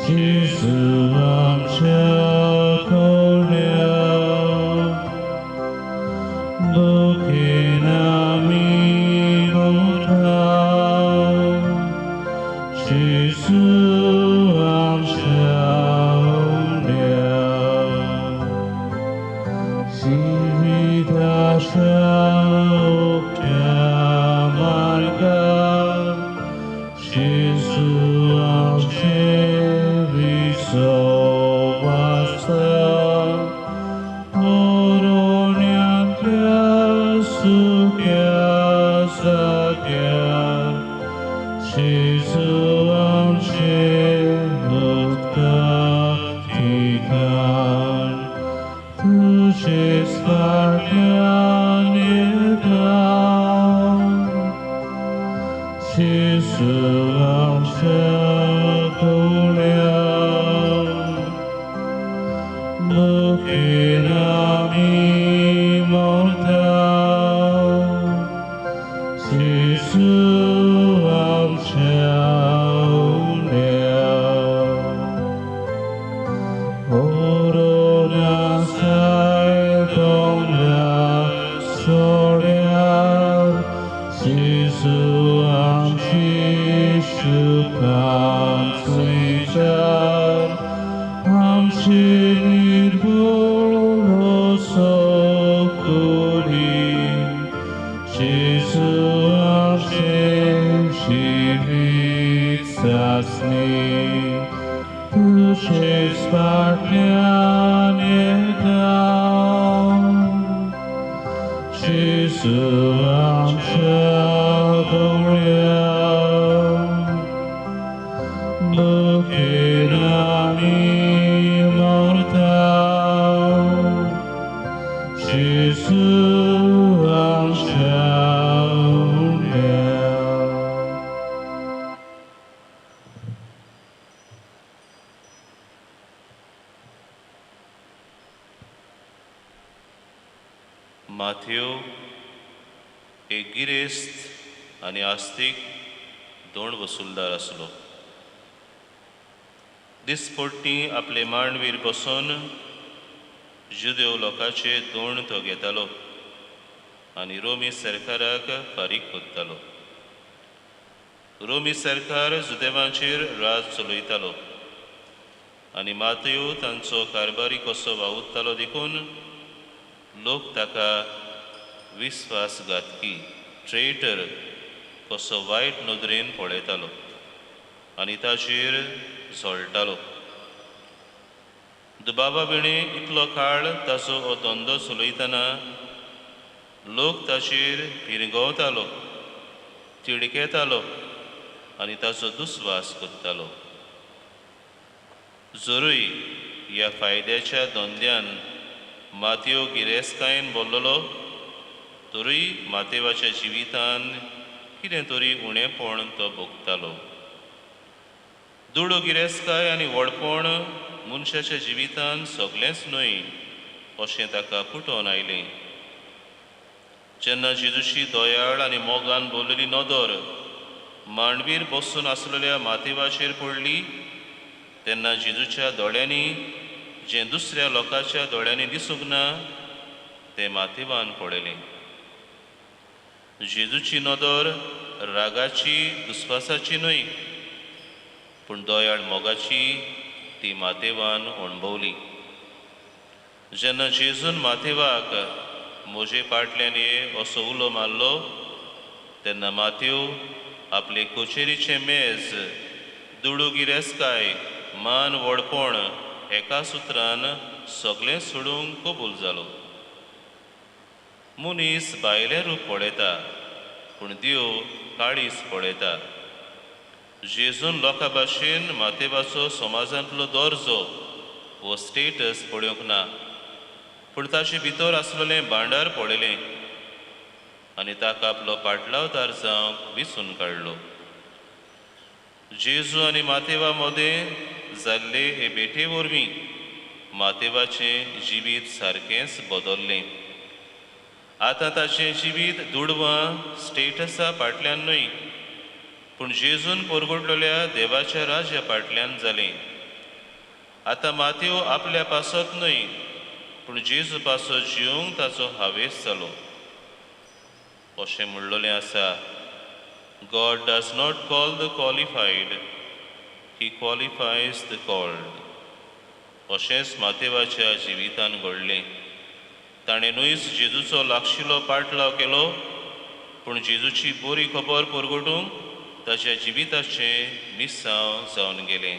जेजू आमच्या कोड्या, दुखेन आमी भोंवता जेजू आमच्या उण्या. जिविताच्या उक्त्या मार्गार जेजू आमचे विसव आसा. कोरोण्यांतल्या सुक्या जाग्यार जेजू आमचे उदका ठिकाण. तुजेच फाटल्यान येता जेजू आमच्या कोड्या, दुखेन आमी मरता जेजू आमच्या उण्या. ओरोनासाय दोंगरा सोड्यार जेजू आमची सुखान स्वीकार. आमचे निर्बळ असो करी जेजू आमचे जिवीत सासणी. तुजेच फाटल्यान येता जेजू आमच्या दोळ्या, दुखेन आमी मरता जेजू आमच्या उण्या. माथेव एक गिरेस्त आनी आस्तीक दोण वसुलदार आसलो. दिसपट्टी आपले मांडवीर बसून जुदेव लोकांचे दोण तो घेतालो आनी रोमी सरकाराक फारीक करतालो. रोमी सरकार जुदेवांचेर राज चलयतालो आनी माथेव तांचो कारभारी कसो वावुरतालो देखून लोक ताका विस्वासघातकी ट्रेटर कसो वायट नदरेन पळयतालो आनी ताचेर जळटालो. दुबावा विणे इतलो काळ ताचो हो धंदो चलयतना लोक ताचेर पिरगवतालो, तिडकेतालो आनी ताचो दुस्वास करतालो. जरूय ह्या फायद्याच्या धंद्यान माथेव गिरेस्तकायेन भरलेलो तरूय माथेवाच्या जिवितान कितें तरी उणेपण तो भोगतालो. दुडू गिरेस्तकाय आनी व्हडपण मनशाच्या जिवितान सगळेंच न्हय अशें ताका पुटोवन आयलें. जेन्ना जेजूची दयाळ आनी मोगान भरलेली नदर मांडवीर बसून आसलेल्या माथेवाचेर पडली तेन्ना जेजूच्या दोळ्यांनी जें दुसऱ्या लोकांच्या दोळ्यांनी दिसूंक ना तें माथेवान पळयलें. जेजूची नदर रागाची दुस्वासाची न्हय पूण दयाळ मोगाची ती माथेवान अणभवली. जेन्ना जेजून माथेवाक म्हजे फाटल्यान ये असो उलो मारलो तेन्ना माथेव आपले कचेरीचें मेज, दुडू गिरेस्काय, मान व्हडपण एका सुत्रान सगळें सोडूंक कबूल जालो. मनीस भायलें रूप पळयता पूण देव काळीज पळयता. जेजून लोकां भाशेन मातेवाचो समाजांतलो दर्जो वो स्टेटस पळोवंक ना, पूण ताचे भितर आसलेलें भांडार पळयलें आनी ताका आपलो पाटलावदार जावंक विचून काडलो. जेजू आनी मातेवा मदें जाल्ले हे भेटे वरवीं मातेवाचें जिवीत सारकेंच बदल्लें. आतां ताचें जिवीत दुडवां स्टेटसा फाटल्यान न्हय पूण जेजून परगटलेल्या देवाच्या राज्या फाटल्यान जालें. आतां मातेव आपल्या पासत न्हय पूण जेजू पासत जिवंक ताचो हावेस जालो. अशें म्हणलेलें आसा, God does not call the qualified, he qualifies the called. अशेंच मातेवाच्या जिवितान घडलें. ताणें न्हयच जेजूचो लागशिलो पाटलाव केलो पूण जेजूची बरी खबर परगटूंक ताच्या जिविताचें मिसांव जावन गेलें.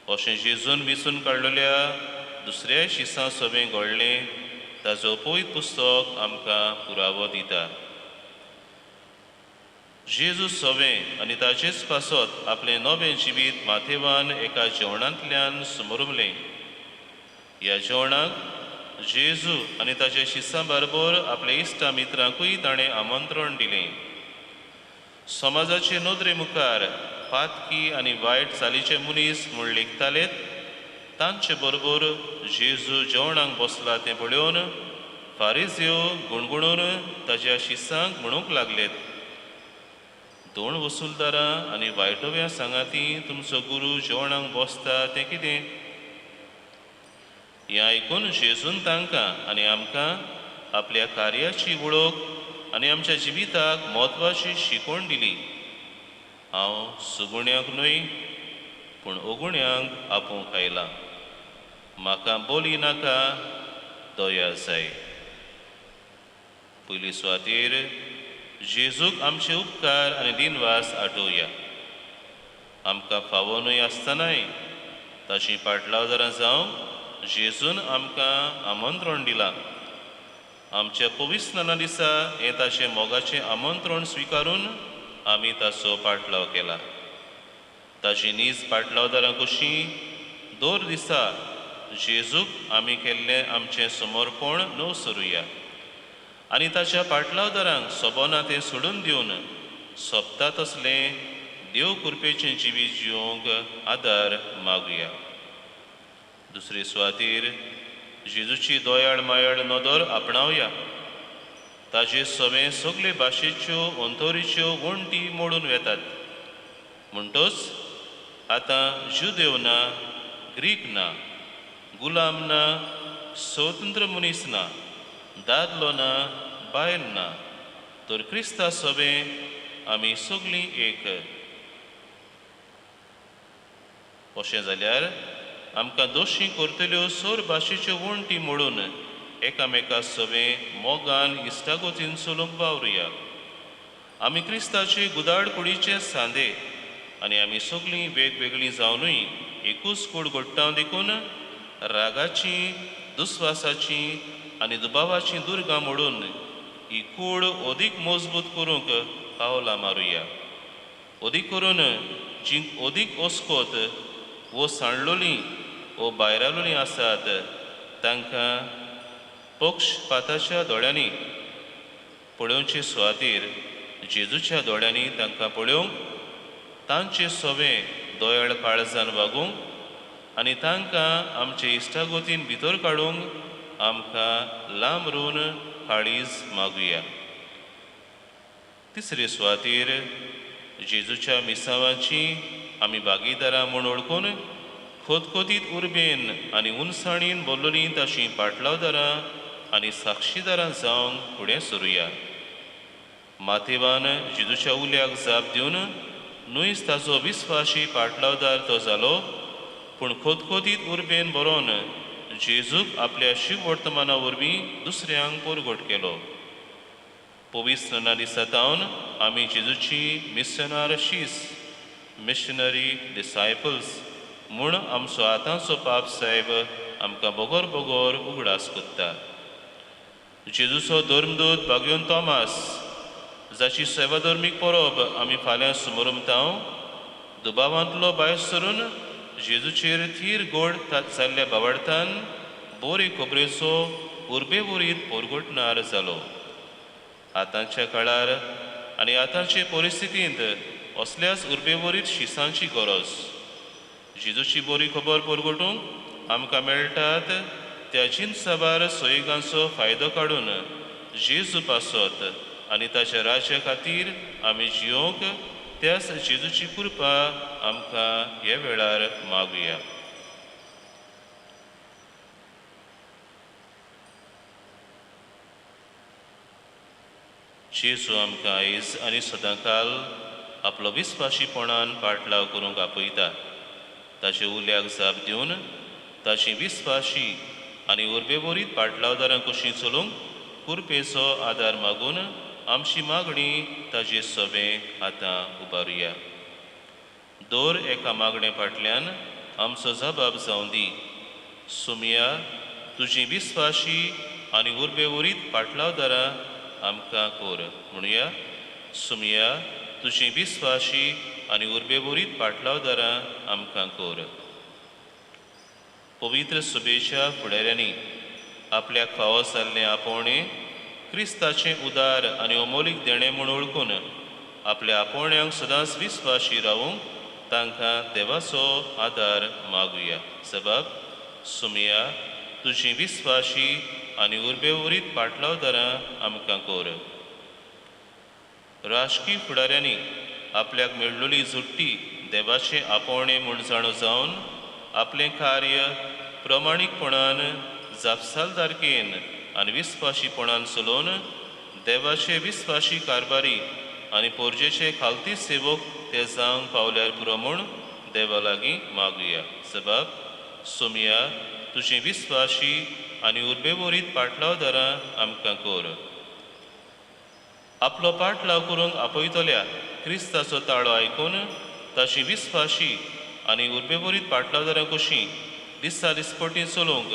अशें जेजून विचून काडलेल्या दुसऱ्याय शिसां सभें घडलें ताजो पवित्र पुस्तक आमकां पुरावो दिता. जेजू सवें आनी ताचेच पासत आपलें नवें जिवीत माथेवान एका जेवणांतल्यान समरुमलें. ह्या जेवणाक जेजू आनी ताच्या शिसां बरोबर आपल्या इश्टा मित्रांकूय ताणें आमंत्रण दिलें. समाजाचे नदरे मुखार पातकी आनी वायट चालीचे मनीस म्हूण लेखताले तांचे बरोबर जेजू जेवणाक बसला तें पळोवन फारिज्यो गुणगुणून ताच्या शिसांक म्हणूंक लागलेत, दोन वसुलदारां आनी वायटोव्या सांगाती तुमचो गुरू जेवणाक बसता तें कितें? हें आयकून जेजून तांकां आनी आमकां आपल्या कार्याची वळख आनी आमच्या जिविताक म्हत्वाची शिकवण दिली. हांव सुगुण्यांक न्हय पूण अगुण्यांक आपोवंक आयलां. म्हाका बोली नाका, दया जाय. पयली सुवातेर जेजूक आमचे उपकार आनी दिनवास आठोवया. आमकां फावो न्हय आसतनाय ताची पाटलावदारां जावंक जेजून आमकां आमंत्रण दिलां. आमच्या पविस्नाना दिसा हें ताचें मोगाचें आमंत्रण स्विकारून आमी ताचो पाटलाव केला. ताची नीज पाटलावदारां कशीं दर दिसा जेजूक आमी केल्लें आमचें समर्पण नवसरुया आनी ताच्या पाटलावदारांक सोबना तें सोडून दिवन सोबता तसलें देव कृपेचें जिवीत जिवंक आदार मागुया. दुसरे सुवातेर जेजूची दयाळ मायाळ नदर आपणावया. ताजे सवें सगळे भाशेच्यो अंतोरीच्यो वण्टी मोडून वेतात. म्हणटच आतां जुदेव ना, ग्रीक ना, गुलाम ना, स्वतंत्र मनीस ना, दादलो ना, बायल ना, तर क्रिस्ता सवें आमी सगळीं एक. अशें जाल्यार आमकां दोशी करतल्यो सोर भाशेच्यो वण्टी मोडून एकामेका सवें मोगान इश्टागतीन चलूंक वावरुया. आमी क्रिस्ताचे गुदाड कुडीचे सांदे आनी आमी सगळीं वेगवेगळीं जावनूय एकूच कूड घडटा देखून रागाची, दुस्वासाची आनी दुबावाची दुर्गां मोडून ही कूड अदीक मजबूत करूंक पावलां मारुया. अदीक करून जी अदीक अस्कोत वो सांडलोलीं वो भायरालोलीं आसात तांकां पक्षपाताच्या दोळ्यांनी पळोवचे सुवातेर जेजूच्या दोळ्यांनी तांकां पळोवंक, तांचे सवें दयाळ काळजान वागूंक आनी तांकां आमचे इश्टागतीन भितर काडूंक आमकां लांब रून काळीज मागुया. तिसरे सुवातेर जेजूच्या मिसावांची आमी भागीदारां म्हूण वळखून खोतखोतीत उर्बेन आनी उनसाणीन बोल्लोलीं ताची पाटलावदारां आनी साक्षीदारां जावंक फुडें सरुया. माथेवान जेजूच्या उल्याक जाप दिवन न्हयच ताचो विस्वाशी पाटलावदार तो जालो, पूण खोतखोतीत उर्बेन बरोवन जेजूक आपल्या शिववर्तमाना वरवीं दुसऱ्यांक परगट केलो. पवित्र दिसा तावन आमी जेजूची मिशनार शीस, मिशनरी डिसायपल्स म्हूण आमचो आतांचो पाप साहेब आमकां बोगोर बोगोर उगडास कोत्ता. जेजूचो धर्मदूत बागयोन तॉमास जाची सेवाधर्मीक परब आमी फाल्यां सुमरमतांव, दुबावांतलो भायर सरून जेजूचेर थीर गोड जाल्ल्या बावडतान बोरे खबरेचो उर्बेवरीत पोरगोटणार जालो. आतांच्या काळार आनी आतांचे परिस्थितींत असल्याच उर्बेवरीत शिसांची गरज. जेजूची बरी खबर परगटूंक आमकां मेळटात त्या जिनसाबार सोयिगांचो फायदो काडून जेजू पासत आनी ताच्या राज्या खातीर आमी जियोंक त्याच जेजूची कृपा आमकां ह्या वेळार मागुया. जेजू आमकां आयज आनी सदांकाल आपलो विस्वाशीपणान पाटलाव करूंक आपयता. ताचे उल्याक जाप दिवन ताची विस्वाशी आनी उर्बेवरीत पाटलावदारां कशी चलूंक कृपेचो आदार मागून आमची मागणी ताजे सवें आतां उबारुया. दर एका मागणे फाटल्यान आमचो जबाब जावं दी. सुमया तुजी विस्वाशी आनी उर्बेवरीत पाटलावदारां आमकां कोर. म्हणुया, सुमया तुजी विस्वाशी आनी उर्बेवरीत पाटलावदारां आमकां कोर. पवित्र सभेच्या फुडाऱ्यांनी आपल्याक फावो जाल्लें आपोवणें क्रिस्ताचें उदार आनी अमोलीक देणें म्हूण वळखून आपल्या आपोवण्यांक सदांच विस्वाशी रावूंक तांकां देवाचो आदार मागुया. सबब सुमया तुजी विस्वाशी आनी उर्बेवरीत पाटलावदारां आमकां कोर. राजकी फुडाऱ्यांनी आपल्याक मेळ्ळोली जुट्टी देवाचें आपोवणें म्हूण जाणो जावन आपलें कार्य प्रमाणीकपणान, जापसालदारकेन आनी विस्वाशीपणान चलोवन देवाचे विस्वाशी कारभारी आनी पोरजेचे खालती सेवक ते जावंक पावल्यार पुरो म्हूण देवा लागीं मागुया. सबब सोमया तुजी विस्वाशी आनी उर्बेवरीत पाटलावदारां आमकां कोर. आपलो पाटलाव करूंक आपयतल्या क्रिस्ताचो ताळो आयकून ताची विस्वाशी आनी उर्बेवरीत पाटलावदारां कशी दिसा दिसपटी चलोवंक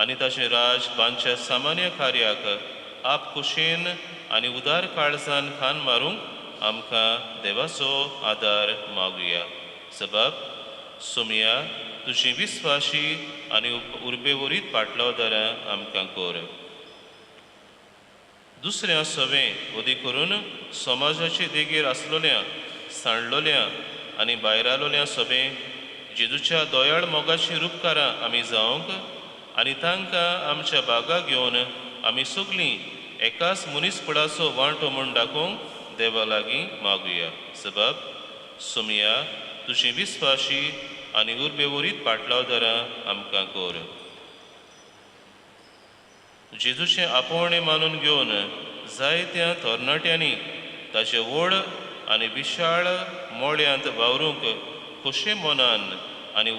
आनी ताचें राज बांदच्या सामान्य कार्याक आप खोशेन आनी उदार काळजान खान मारूंक आमकां देवाचो आदार मागुया. सबब सोमया तुजी विस्वाशी आनी उर्बेवरीत पाटलावदारां आमकां कोर. दुसऱ्या सवें अदीक करून समाजाचे देगेर आसलोल्या, सांडलोल्या आनी भायरालोल्या सभें जेजूच्या दयाळ मोगाची रुपकारां आमी जावंक आनी तांकां आमच्या बागा घेवन आमी सगळीं एकाच मनीसपणाचो वांटो म्हूण दाखोवंक देवा लागीं मागुया. सबब सोमया तुजी विस्वाशी आनी उर्बेवरीत पाटलावदारां आमकां कोर. जेजूचें आपोवणें मानून घेवन जायत्या तरणाट्यांनी ताचे व्हड आनी विशाळ मोळ्यांत वावरूंक खोशे मनान आनी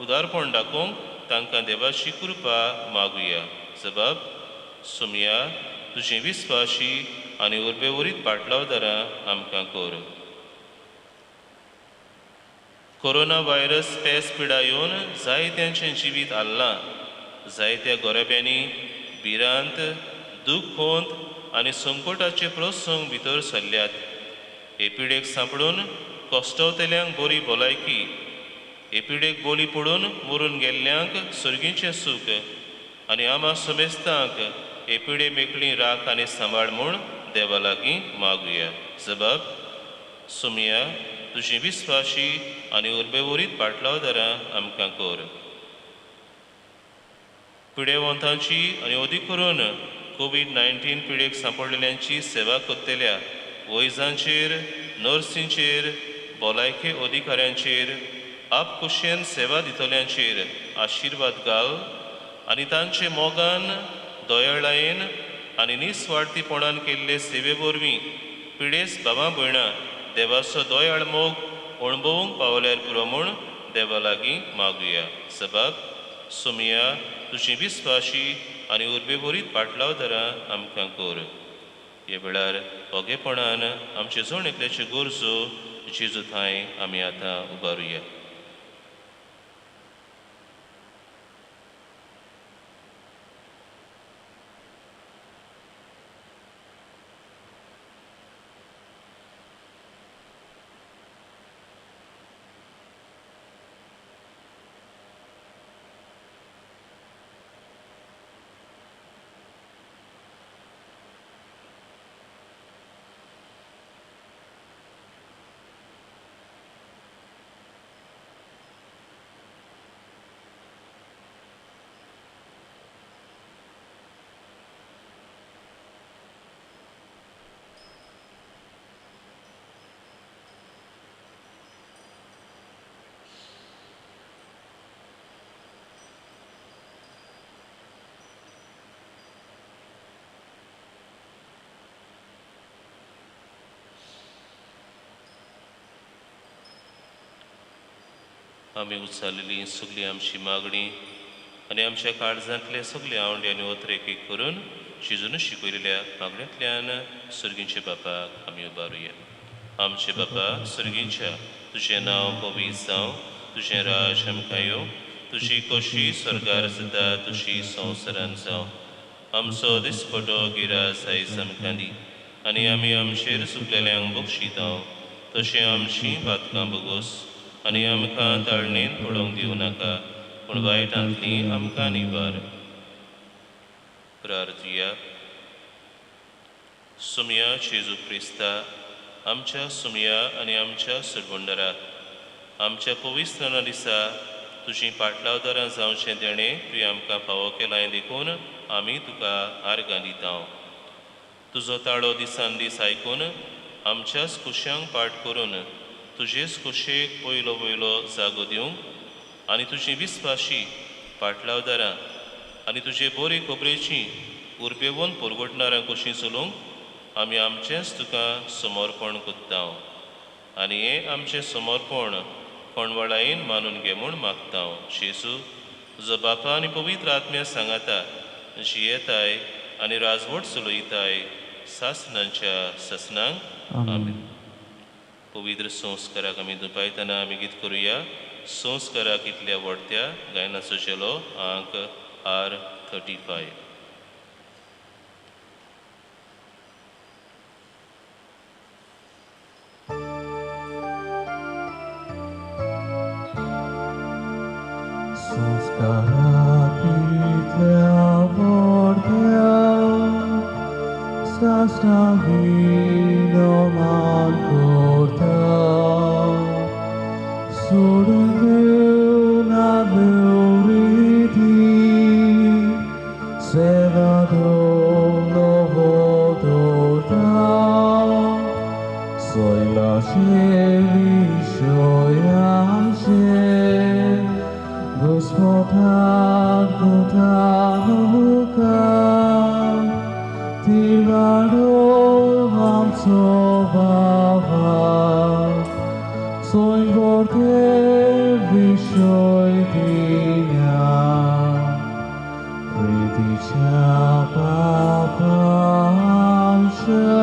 उदारपण दाखोवंक तांकां देवाची कृपा मागुया. सबब सोमया तुजी विस्वाशी आनी उर्बेवरीत पाटलावदारां आमकां कोर. कोरोना व्हायरस पेस पिडा येवन जायत्यांचें जिवीत हाल्लां. जायत्या गोरब्यांनी भिरांत, दुखोंत आनी संकटाचे प्रसंग भितर सरल्यात. हे पिडेक सांपडून कश्टवतल्यांक बरी भलायकी, हे पिडेक बोली पडून मरून गेल्ल्यांक सर्गीचें सूख आनी आमा समेस्तांक हे पिडे मेकळी राख आनी सांबाळ म्हूण देवा लागीं मागुया. सबब सोमया तुजी विस्वाशी आनी उर्बेवरीत पाटलावदारां आमकां कोर. पिडेवंतांची आनी अदीक करून कोवीड-19 पिडेक सांपडलेल्यांची सेवा करतल्या वैजांचेर, नर्सींचेर, भलायकी अधिकाऱ्यांचेर, आपखुशेन सेवा दितल्यांचेर आशिर्वाद घाल आनी तांचे मोगान, दयाळायेन आनी निस्वार्थीपणान केल्ले सेवे वरवीं पिडेस बाबा भयणां देवाचो दयाळ मोग अणभवूंक पावल्यार पुरो म्हूण देवा लागीं मागुया. सबब सोमया तुजी विस्वाशी आनी उर्बेभरीत पाटलावदारां आमकां कर. ह्या वेळार ओगेपणान आमचे जण एकल्याच्यो गरजो जेजू थंय आमी आतां उबारुया. आमी उचारलेली सगळी आमची मागणी आनी आमच्या काळजांतले सगळे आवंडे आनी ओतरेक एक करून शिजून शिकयलेल्या मागण्यांतल्यान सर्गींच्या बापाक आमी उबारुया. आमचे बापा सर्गींच्या, तुजें नांव पवित्र जावं, तुजें राज आमकां येवं, तुजी कशी स्वर्गार जाता तुजी संवसारान जावं. आमचो दिसपटो गिरास आयज आमकां दी आनी आमी आमचेर चुकलेल्यांक बक्षितां तशें आमचीं पातकां बगोस आनी आमकां ताळणेन पडोवंक दिवं नाका, पूण वायटांतली आमकां निवार. प्रार्थुया. सुमया जेजू क्रिस्ता, आमच्या सुमया आनी आमच्या सुरबंडरा, आमच्या पवित्र दिसा तुजी पाटलावदारां जावचें देणें तुवें आमकां फावो केलां देखून आमी तुका आर्गां दिता. तुजो ताळो दिसान दीस आयकून आमच्याच खुश्यांक पाठ करून तुजेच खोशयेक पयलो वयलो जागो दिवंक आनी तुजी विस्वाशी पाटलावदारां आनी तुजे बरे खबरेची उर्बेवन परगटणारां कशीं चलोवंक आमी आमचेंच तुका समर्पण करता आनी हें आमचें समर्पण कोणवळायेन मानून घे म्हूण मागता. जेजू तुजो बापा आनी पवित्र आत्म्या सांगाता जियेताय आनी राजवट चलयताय सासनांच्या सासनांक. आमेन. पवित्र संस्काराक आमी दुपायतना आमी गीत करुया. संस्काराक इतल्या व्हडत्या गायनाचो चेलो आंक R35. संस्काराक इतल्या व्हडत्या सासणाविलो मान करता, सोडून दिवना रिती सेवा दवलो दवरता, सोयलाचे विशयाचे घुस्मोटाक गुतानुका तिवाडो आमचो बाबा सोयवोर्ते विशय दिया प्रितीच्या बाबा आमच्या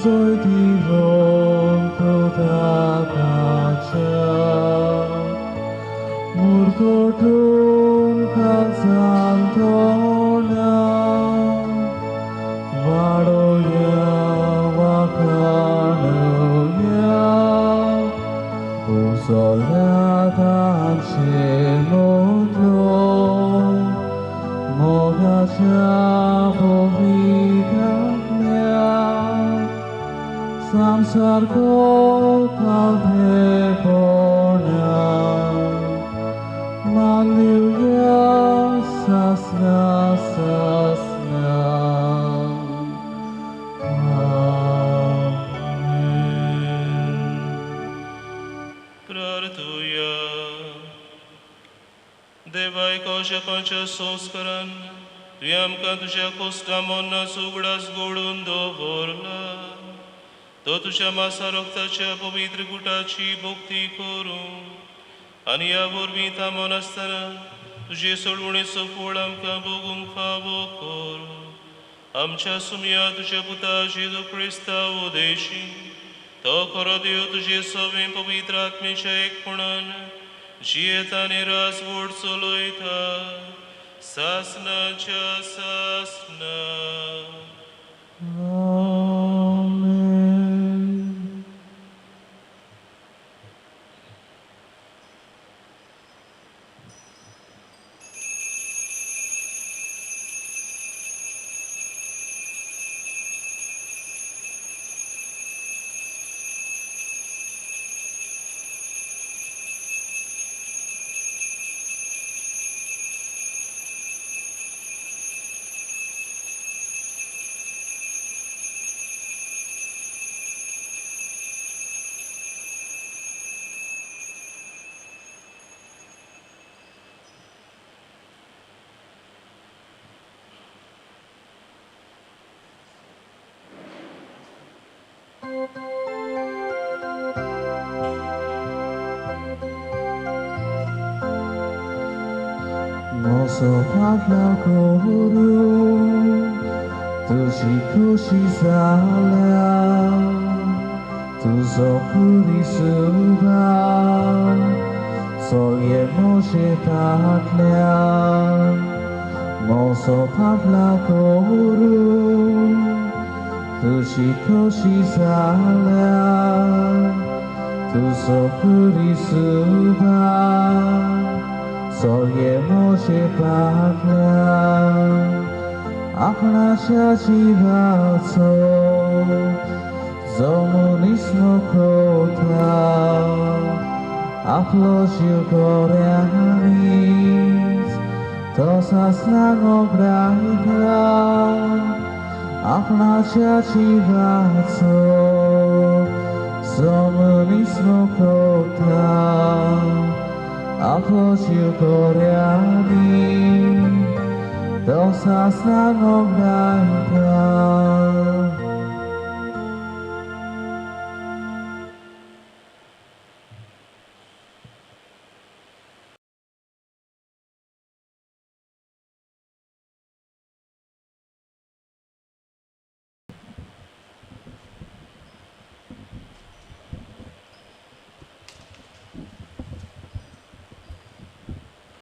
जोय दिवन प्रतापाच्या मुर्गोटून काजांतोना वाडोया वाखाणोया उजोल्या तांचे मोतलो मोगाच्या पवित्रात्म्या संसारको कालधेपणा मानलिया सासना सासना. प्रार्थुया. देवाय कौशपाच्या संस्कारान तुवें आमकां तुज्या कोश्टा मरणाचो उगडास गोडून दवरला, तो तुज्या मासा रक्ताच्या पवित्र गुटाची भक्ती करूं आनी ह्या वरवीं थांबोन आसतना तुजे सोडवणेचो फळ आमकां भोगूंक फावो कर. आमच्या सुमया तुज्या पुता जेजू क्रिस्ता उदेशी तो खरो देव तुजे सवे पवित्र आत्मेच्या एकपणान जियेता आनी राजवट चलयता सासनाच्या सासना. Nosso Pavlo तुझी खुशी जाल्या तुजो पुरी सुदा सोये मोशे फाटल्या मोसो फाटला करू तुझी खुशी जाल्या तुजो पुरी सुदा सोये मोशे फाटल्या आपणाच्या जिवाचो जो मनीस मुखवता आपलो जीव कोऱ्यांनीच तो सासणाक ओगडायता आपणाच्या जिवाचो जो मनीस मुखवता आपलो जीव कोऱ्यांनी तो सासणाक ओगडायता.